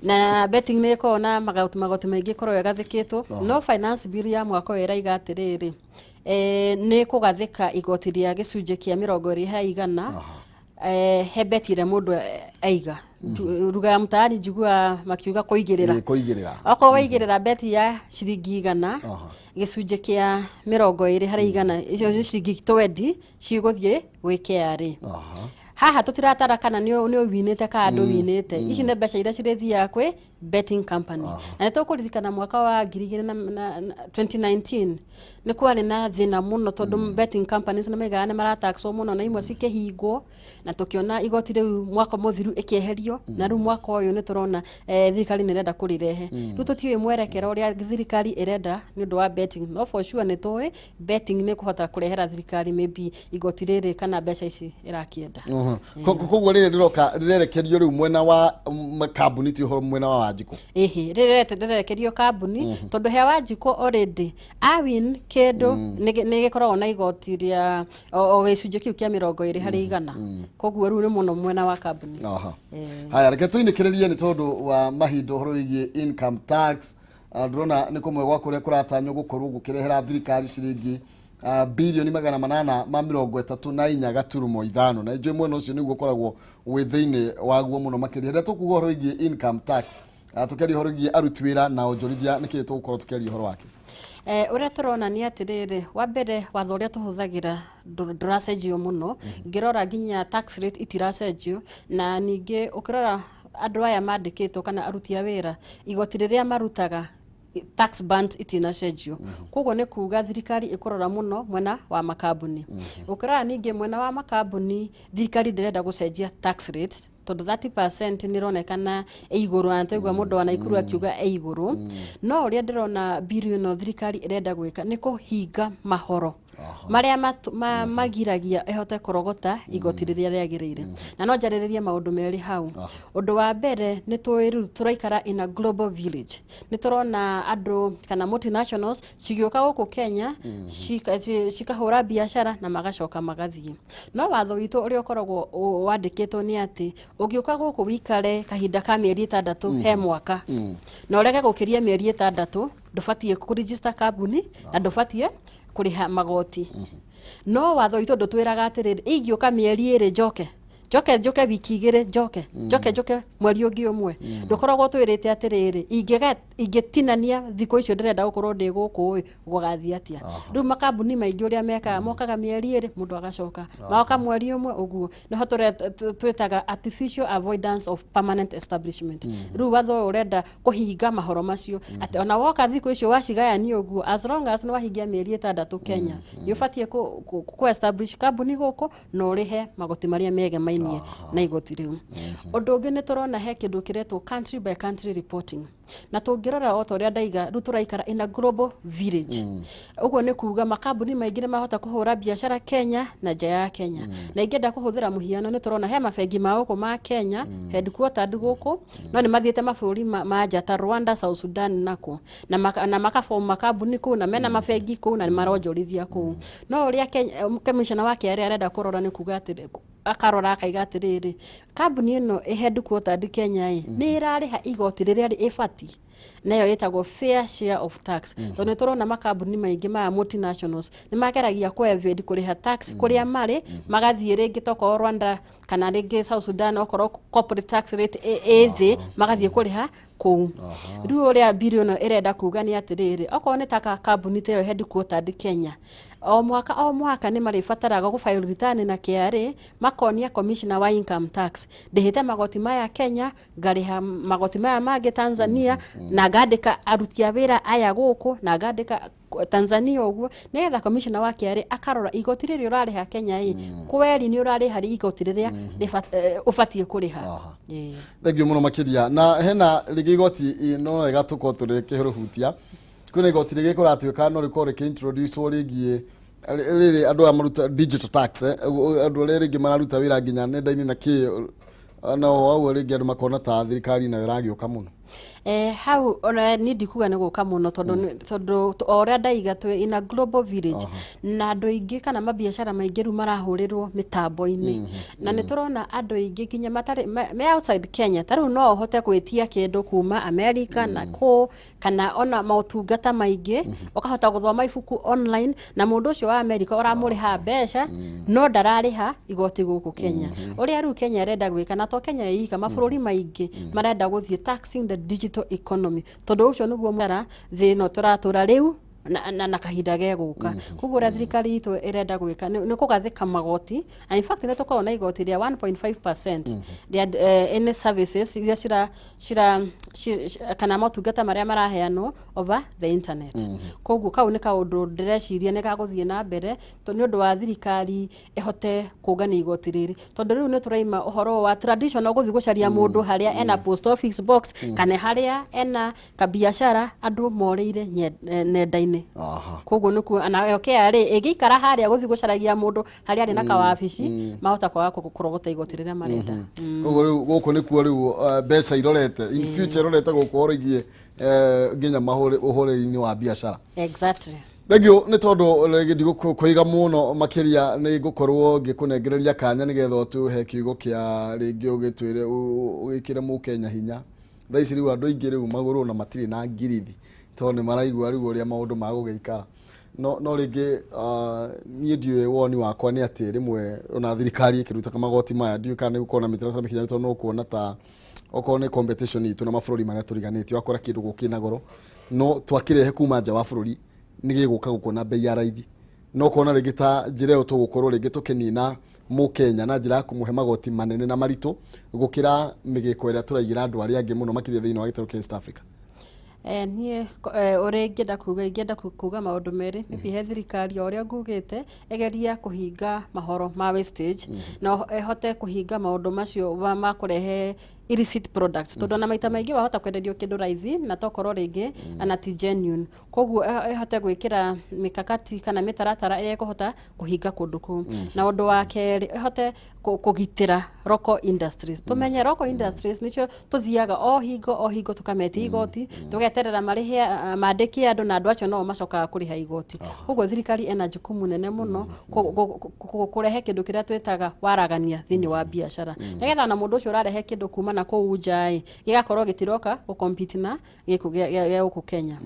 na betting nĩ ĩkoragwo na magoti maingĩ ĩkoragwo ĩgathĩkĩtwo. No finance bill ya mwaka ũyũ ĩraiga atĩrĩrĩ, nĩ kũgathĩka igoti rĩa gĩcunjĩ kĩa 20% he beti ĩrĩa mũndũ aiga. Lugha ya mtaani njiguaga makiuga kũigĩrĩra. Ĩĩ, kũigĩrĩra. Okorwo waigĩrĩra beti ya ciringi 100, gĩcunjĩ kĩa 20% icio nĩ ciringi 20 cigũthiĩ gwĩ KRA. Haha tũtiratara kana nĩ ũwinĩte kana ndũwinĩte. Ici nĩ mbeca iria cirĩthiaga kwĩ betting company. Na nĩ tũkũririkana mwaka wa ngiri igĩrĩ na 2019 nĩ kwarĩ na thĩna mũno, tondũ betting companies nĩ maigaga nĩ marataxwo mũno na imwe cikĩhingwo, na tũkĩona igoti rĩu mwaka mũthiru ĩkĩeherio, na rĩu mwaka ũyũ nĩ tũrona thirikari nĩ ĩrenda kũrĩrehe. Rĩu tũtiũĩ mwerekero ũrĩa thirikari ĩrenda nĩ ũndũ wa betting, no for sure nĩ tũĩ betting nĩ kũhota kũrehera thirikari maybe igoti rĩrĩ kana mbeca ici ĩrakĩenda. Koguo rĩrĩ rĩroka rĩrerekerio rĩu mwena wa kambuni, ti ũhoro mwena wa Wanjikũ? Ĩhĩ, rĩrerekerio kambuni, tondũ he Wanjikũ already awin kĩndũ nĩ gĩkoragwo na igoti rĩa o gĩcunjĩ kĩu kĩa 20%. Koguo rĩu nĩ mũno mwena wa kambuni. Haya, reke tũinĩkĩrĩrie nĩ tondũ wa mahinda ũhoro wĩgiĩ income tax. Ndĩrona nĩ kũmwe gwa kũrĩa kũratanywo gũkorwo gũkĩrehera thirikari ciringi birioni 834.5, na njũĩ mwena ũcio nĩguo ũkoragwo wĩ thĩinĩ waguo mũno makĩria. Rĩrĩa tũkuga ũhoro wĩgiĩ income tax, tũkĩaria ũhoro wĩgiĩ aruti wĩra na onjorithia, nĩkĩĩ tũgũkorwo tũkĩaria ũhoro wake? Ũrĩa tũrona nĩ atĩrĩrĩ, wa mbere, watho ũrĩa tũhũthagĩra ndũracenjio mũno. Ngĩrora nginya tax rate itiracenjio, na ningĩ ũkĩrora andũ aya mandĩkĩtwo kana aruti a wĩra, igoti rĩrĩa marutaga, tax band itinacenjio. Koguo nĩ kuga thirikari ĩkũrora mũno mwena wa makambuni. Ũkĩrora ningĩ mwena wa makambuni, thirikari ndĩrenda gũcenjia tax rate, tondũ 30% nĩ ĩronekana ĩ igũrũ, na twaigua mũndũ wa Naikuru akiuga ĩ igũrũ. No ũrĩa ndĩrona bill ĩno thirikari ĩrenda gwĩka nĩ kũhinga mahoro marĩa magiragia ĩhote kũrogota igoti rĩrĩa rĩagĩrĩire. Na no njarĩrĩrie maũndũ merĩ hau. Ũndũ wa mbere, nĩ tũĩ rĩu tũraikara in a global village. Nĩ tũrona andũ kana multinationals cigĩũka gũkũ Kenya, cikahũra biacara na magacoka magathiĩ. No watho witũ ũrĩa ũkoragwo wandĩkĩtwo nĩ atĩ ũngĩũka gũkũ wĩikare kahinda ka mĩeri 6 he mwaka na ũrege gũkĩria mĩeri 6, ndũbatiĩ kũregister kambuni na ndũbatiĩ kũrĩha magoti. No watho witũ ndũtwĩraga atĩrĩrĩ, ingĩũka mĩeri 2 njoke njoke njoke wiki 2, njoke njoke njoke mweri ũngĩ ũmwe, ndũkoragwo twĩrĩte atĩrĩrĩ, ingĩtinania thikũ icio ndĩrenda gũkorwo ndĩ gũkũ ĩ, gũgathiĩ atĩa? Rĩu makambuni maingĩ ũrĩa mekaga, mokaga mĩeri 2, mũndũ agacoka magoka mweri ũmwe ũguo. Nĩho twĩtaga artificial avoidance of permanent establishment. Rĩu watho ũyũ ũrenda kũhinga mahoro macio, atĩ ona woka thikũ icio wacigayania ũguo, as long as nĩ wahingia mĩeri 6 Kenya, nĩ ũbatiĩ kũ establish kambuni gũkũ na ũrĩhe magoti marĩa megemainie na igoti rĩu. Ũndũ ũngĩ, nĩ tũrona he kĩndũ kĩretwo country by country reporting, na tũngĩrora, o ta ũrĩa ndaiga, rĩu tũraikara in a global village. Ũguo nĩ kuga makambuni maingĩ nĩ mahota kũhũra biacara Kenya na nja ya Kenya. Na ingĩenda kũhũthĩra mũhiano, nĩ tũrona he mabengi ma gũkũ ma Kenya headquartered gũkũ, no nĩ mathiĩte mabũrũri ma nja ta Rwanda, South Sudan nako na makaform makambuni kũu na mena mabengi kũu na nĩ maronjorithia kũu. No ũrĩa commissioner wa KRA arenda kũrora nĩ kuga atĩrĩ, akarora akaiga atĩrĩrĩ, kambuni ĩno ĩ headquartered Kenya ĩ, nĩ ĩrarĩha igoti rĩrĩa ĩbatiĩ, nayo ĩtagwo fair share of tax? Tondũ nĩ tũrona makambuni maingĩ maya multinationals nĩ mageragia kũ evade kũrĩha tax kũrĩa marĩ, magathiĩ rĩngĩ tokorwo Rwanda kana rĩngĩ South Sudan, okorwo corporate tax rate ĩ thĩ, magathiĩ kũrĩha kũu. Rĩu ũrĩa bill ĩno ĩrenda kuga nĩ atĩrĩrĩ, okorwo nĩ ta kambuni ta ĩyo headquartered Kenya, o mwaka o mwaka nĩ marĩbataraga gũ file return na KRA, makonia commissioner wa income tax, ndĩhĩte magoti maya Kenya, ngarĩha magoti maya mangĩ Tanzania, na ngandĩka aruti a wĩra aya gũkũ na ngandĩka Tanzania ũguo, nĩgetha commissioner wa KRA akarora igoti rĩrĩ ũrarĩha Kenya ĩ, kweri nĩ ũrarĩha igoti rĩrĩa ũbatiĩ kũrĩha. Ĩĩ. Thank you mũno makĩria. Na hena rĩngĩ igoti no wega tũkorwo tũrĩkĩrũhutia. Kwĩna igoti rĩngĩ kũratuĩka no rĩkorwo rĩkĩ-introduce rĩgiĩ rĩrĩ andũ aya maruta digital tax, andũ arĩa rĩngĩ mararuta wĩra nginya nenda-inĩ na kĩ, na ũguo rĩngĩ andũ makona ta thirikari nayo ĩragĩũka mũno. Hau ona niĩ ndikuga nĩ gũka mũno tondũ tondũ o ũrĩa ndaiga twĩ in a global village, na andũ aingĩ kana mabiacara maingĩ rĩu marahũrĩrwo mĩtambo-inĩ, na nĩ tũrona andũ aingĩ nginya matarĩ me outside Kenya. Ta rĩu no ũhote gwĩtia kĩndũ kuma America na kũ kana ona motungata maingĩ, ũkahota gũthoma ibuku online, na mũndũ ũcio wa America ũramũrĩha mbeca no ndararĩha igoti gũkũ Kenya. Ũrĩa rĩu Kenya ĩrenda gwĩka, na to Kenya ĩika, mabũrũri maingĩ marenda gũthiĩ taxing the digital economy, tondũ ũcio nĩguo mwara thĩ ĩno tũratũra rĩu na kahinda gegũka. Koguo ũrĩa thirikari itũ ĩrenda gwĩka nĩ kũgathĩka magoti, and in fact nĩ tũkoragwo na igoti rĩa 1.5% rĩa any services iria cira cira kana motungata marĩa maraheanwo over the internet. Koguo kau nĩ kaũndũ ndĩreciria nĩ gagũthiĩ na mbere nĩ ũndũ wa thirikari ĩhote kũngania igoti rĩrĩ, tondũ rĩu nĩ tũraima ũhoro wa traditional gũthiĩ gũcaria mũndũ harĩa ena post office box kana harĩa ena kabiacara. Andũ morĩire nenda-inĩ. Koguo nĩkuo nayo KRA ĩngĩikara harĩa gũthiĩ gũcaragia mũndũ harĩa arĩ na kawabici, mahota kwaga kũrogota igoti rĩrĩa marenda. Koguo rĩu gũkũ nĩkuo rĩu mbeca irorete in future, irorete gũkũ ũhoro igiĩ nginya ũhũrĩri-inĩ wa biacara. Exactly. Thengiũ nĩ tondũ rĩngĩ ndigũkũiga mũno makĩria, nĩ ngũkorwo ngĩkũnengereria kanya nĩgetha ũtũhe kiugo kĩa rĩngĩ, ũgĩtwĩre ũgĩkĩre mũkenya hinya. Thaa ici rĩu andũ aingĩ rĩu magũrũ na matirĩ na ngirithi, tondũ nĩ maraigua rĩu ũrĩa maũndũ magũgĩikara. No rĩngĩ niĩ ndiũĩ, woni wakwa nĩ atĩ rĩmwe ona thirikari ĩkĩrutaga magoti maya, ndiũĩ kana nĩ gũkorwo na mĩtaratara mĩkinyanĩru, tondũ no kuona ta okorwo nĩ competition itũ na mabũrũri marĩa tũriganĩtie, wakora kĩndũ gũkĩ goro no twakĩrehe kuma nja wa bũrũri nĩ gĩgũka gũkũ na bei ya raithi. No kuona rĩngĩ ta njĩra ĩyo tũgũkorwo rĩngĩ tũkĩnina mũkenya na njĩra ya kũmũhe magoti manene na maritũ gũkĩra mĩgĩko ĩrĩa tũraigĩra andũ arĩa angĩ mũno makĩria thĩinĩ wa gĩtarũ kĩa East Africa. Niĩ ũrĩa ingĩenda kuga maũndũ merĩ. Maybe he thirikari, o ũrĩa ngugĩte, ĩgerie kũhinga mahoro ma wastage na ĩhote kũhinga maũndũ macio ma kũrehe illicit products, tondũ ona maita maingĩ wahota kwenderio kĩndũ raithi na tokorwo rĩngĩ ana ti genuine. Koguo ĩhote gwĩkĩra mikakati kana mĩtaratara ĩrĩa ĩkũhota kũhinga kũndũ kũu. Na ũndũ wa kerĩ, ĩhote kũgitĩra local industries. Tũmenye local industries nĩcio tũthiaga o hingo o hingo tũkametia igoti, tũgeterera marĩhe, mandĩke andũ, na andũ acio no macokaga kũrĩha igoti. Koguo thirikari ĩna jukumu nene mũno kũrehe kĩndũ kĩrĩa twĩtaga waragania thĩinĩ wa biacara, nĩgetha ona mũndũ ũcio ũrarehe kĩndũ kuma na kũu nja ĩ gĩgakorwo gĩtiroka gũcompete na gĩkũ gĩa gũkũ Kenya.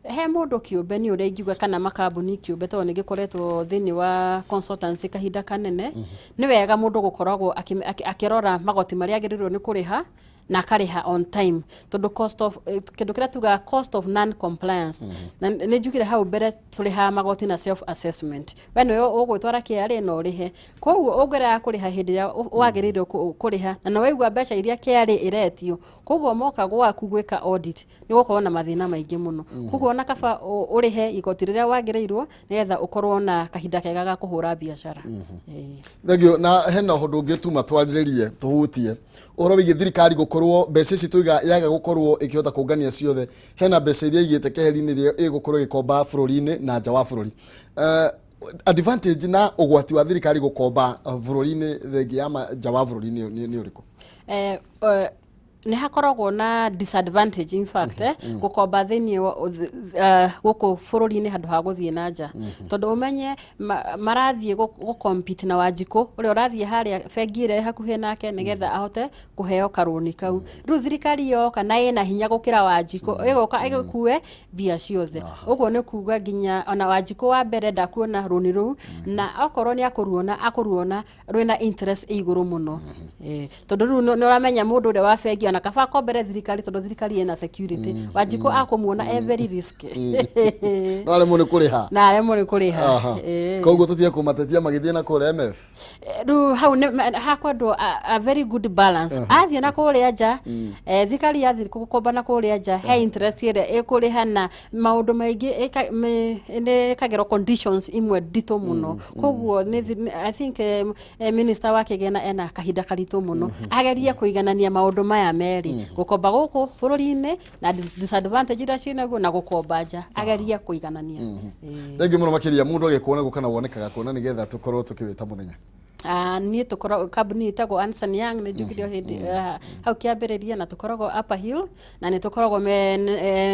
He mũndũ kĩũmbe nĩ ũrĩa ingiuga kana makambuni kĩũmbe, tondũ nĩ ngĩkoretwo thĩinĩ wa consultancy kahinda kanene, nĩ wega mũndũ gũkoragwo akĩrora magoti marĩa agĩrĩirwo nĩ kũrĩha na akarĩha on time, tondũ cost of kĩndũ kĩrĩa tugaga cost of non compliance, na nĩ njugire hau mbere tũrĩhaga magoti na self assessment. We nĩwe ũgwĩtwara KRA na ũrĩhe. Koguo ũngĩrega kũrĩha hĩndĩ ĩrĩa wagĩrĩirwo kũrĩha na nĩ waigua mbeca iria KRA ĩretio, koguo moka gwaku gwĩka audit nĩ ũgũkorwo na mathĩna maingĩ mũno. Koguo ona kaba ũrĩhe igoti rĩrĩa wagĩrĩirwo nĩgetha ũkorwo na kahinda kega ga kũhũra biacara. Thengio. Na hena ũndũ ũngĩ tuma twarĩrĩrie tũhutie ũhoro wĩgiĩ thirikari gũkorwo mbeca ici tuiga yaga gũkorwo ĩkĩhota kũngania ciothe, hena mbeca iria igĩte keheri-inĩ ĩrĩa ĩgũkorwo ĩgĩkomba bũrũri-inĩ na nja wa bũrũri. Advantage na ũgwati wa thirikari gũkomba bũrũri-inĩ thengia ya nja wa bũrũri nĩ ũrĩkũ? Nĩ hakoragwo na disadvantage in fact, gũkomba thĩinĩ wa gũkũ bũrũri-inĩ handũ ha gũthiĩ na nja, tondũ ũmenye marathiĩ gũ-compete na Wanjikũ ũrĩa ũrathiĩ harĩa bengi ĩrĩa ĩ hakuhĩ nake nĩgetha ahote kũheo karũni kau. Rĩu thirikari yoka na ĩna hinya gũkĩra Wanjikũ, ĩgoka ĩgĩkue mbia ciothe. Ũguo nĩ kuga nginya ona Wanjikũ wa mbere ndakuona rũni rũu, na okorwo nĩ akũruona, akũruona rwĩna interest ĩ igũrũ mũno. Tondũ rĩu nĩ ũramenya mũndũ ũrĩa wa bengi ona kaba akombere thirikari, tondũ thirikari ĩna security. Wanjikũ akũmuona e very risky. No aremwo nĩ kũrĩha. Na aremwo nĩ kũrĩha. Koguo tũtige kũmatetia magĩthiĩ na kũrĩa IMF. Rĩu hau hakwendwo a very good balance. Athiĩ na kũrĩa nja, thirikari yathiĩ gũkomba na kũrĩa nja, he interest ĩrĩa ĩkũrĩha na maũndũ maingĩ nĩ ĩkagĩrwo conditions imwe nditũ mũno. Koguo I think minister wa kĩgĩna ena kahinda karitũ mũno agerie kũiganania maũndũ maya merĩ, gũkomba gũkũ bũrũri-inĩ na disadvantage iria ciĩnaguo na gũkomba nja, agerie kũiganania. Thengiũ mũno makĩria. Mũndũ agĩkuona gũ kana wonekaga kuona nĩgetha tũkorwo tũkĩwĩta mũthenya? Niĩ tũkoragwo kambuni ĩtagwo Ernst and Young, nĩ njugire o hĩndĩ hau kĩambĩrĩria, na tũkoragwo Upper Hill, na nĩ tũkoragwo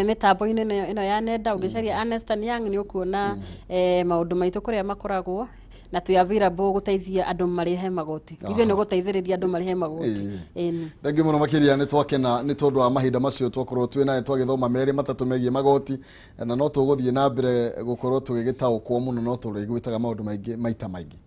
mĩtambo-inĩ ĩno ya nenda. Ũngĩcaria Ernst and Young nĩ ũkuona maũndũ maitũ kũrĩa makoragwo, na twĩ available gũteithia andũ marĩhe magoti. Ithuĩ nĩ gũteithĩrĩria andũ marĩhe magoti. Ĩni. Thengiũ mũno makĩria, nĩ twakena nĩ tondũ wa mahinda macio twakorwo twĩ naye twagĩthoma merĩ matatũ megiĩ magoti, na no tũgũthiĩ na mbere gũkorwo tũgĩgĩtaũkwo mũno, no tũrĩgwĩtaga maũndũ maingĩ maita maingĩ.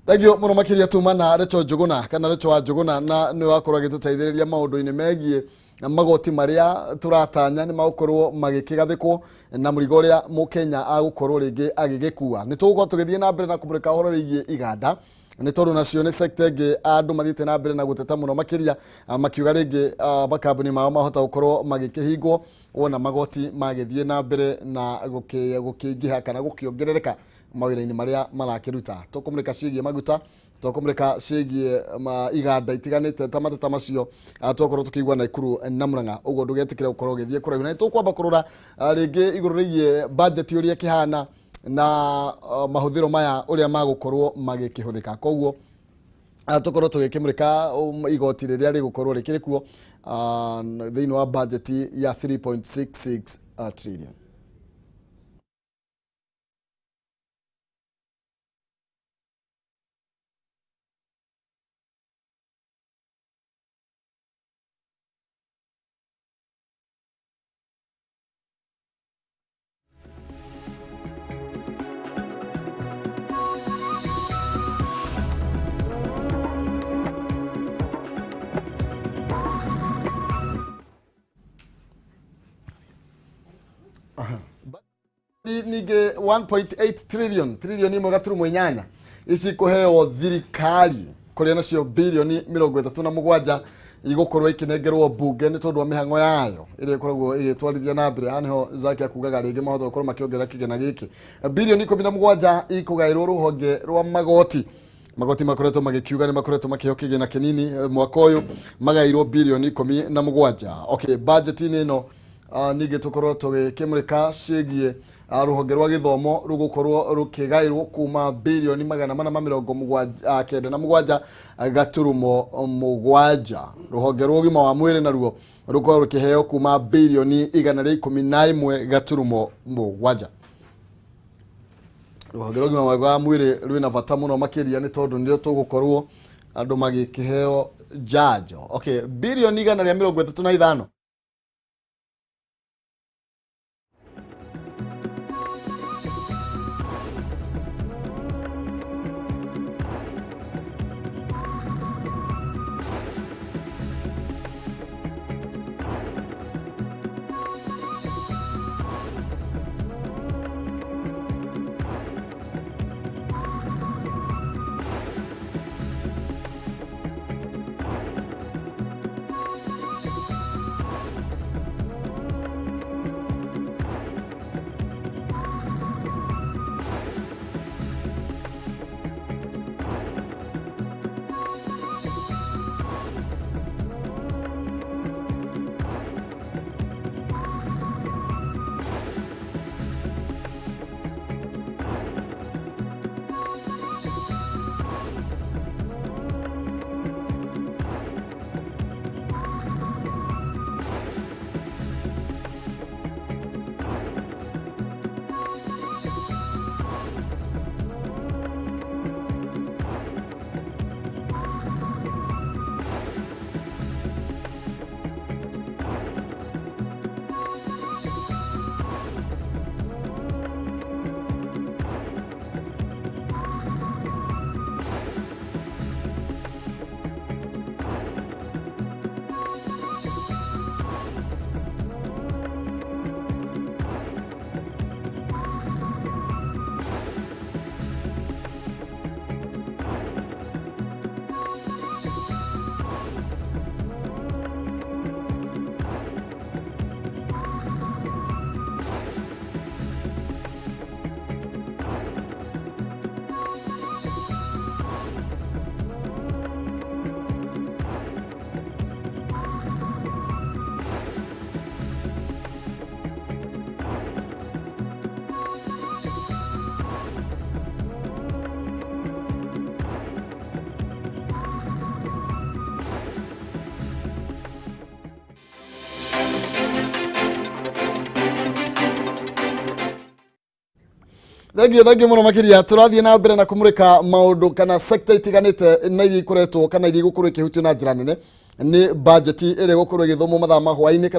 Thengiũ mũno makĩria. Tuma na Rachel Njũgũna kana Rachel wa Njũgũna, na nĩ wakorwo agĩtũteithĩrĩria maũndũ-inĩ megiĩ magoti marĩa tũratanya nĩ magũkorwo magĩkĩgathĩkwo na mũrigo ũrĩa mũkenya agũkorwo rĩngĩ agĩgĩkua. Nĩ tũgũkorwo tũgĩthiĩ na mbere na kũmũrĩka ũhoro wĩgiĩ iganda, nĩ tondũ nacio nĩ sector ĩngĩ andũ mathiĩte na mbere na gũteta mũno makĩria, makiuga rĩngĩ makambuni mao mahota gũkorwo magĩkĩhingwo wona magoti magĩthiĩ na mbere na gũkĩingĩha kana gũkĩongerereka mawĩra-inĩ marĩa marakĩruta. Tũkũmũrĩka ciĩgiĩ maguta, tũkũmũrĩka ciĩgiĩ iganda itiganĩte ta mateta macio twakorwo tũkĩigua Naikuru na Murang'a. Ũguo ndũgetĩkĩre gũkorwo ũgĩthiĩ kũraihu, na nĩtũkwamba kũrora rĩngĩ igũrũ rĩgiĩ budget ũrĩa ĩkĩhana na mahũthĩro maya ũrĩa magũkorwo magĩkĩhũthĩka. Koguo tũkorwo tũgĩkĩmũrĩka igoti rĩrĩa rĩgũkorwo rĩkĩrĩ kuo thĩinĩ wa budget ya 3.66 trillion. Ningĩ 1.8 trillion, trillion 1.8 ici kũheo thirikari, kũrĩa nacio birioni 37 igũkorwo ikĩnengerwo mbunge nĩ tondũ wa mĩhang'o yayo ĩrĩa ĩkoragwo ĩgĩtwarithia na mbere. Haha nĩho Zaki akugaga rĩngĩ mahota gũkorwo makĩongerera kĩgĩna gĩkĩ. Birioni 17 ikũgaĩrwo rũhonge rwa magoti. Magoti makoretwo magĩkiuga nĩ makoretwo makĩheo kĩgĩna kĩnini, mwaka ũyũ magaĩirwo birioni 17. Okay, budget-inĩ ĩno ningĩ tũkorwo tũgĩkĩmũrĩka ciĩgiĩ rũhonge rwa gĩthomo rũgũkorwo rũkĩgaĩrwo kuma birioni 497.7. Rũhonge rwa ũgima wa mwĩrĩ naruo rũkorwo rũkĩheo kuma birioni 111.7. Rũhonge rwa ũgima wa mwĩrĩ rwĩna bata mũno makĩria nĩ tondũ nĩrĩo tũgũkorwo andũ magĩkĩheo njanjo. Okay, birioni 135. Thengio, thengio mũno makĩria. Tũrathiĩ na mbere na kũmũrĩka maũndũ kana sector itiganĩte na iria ikoretwo kana iria igũkorwo ikĩhutio na njĩra nene nĩ budget ĩrĩa ĩgũkorwo ĩgĩthomwo mathaa ma hwaĩ-inĩ.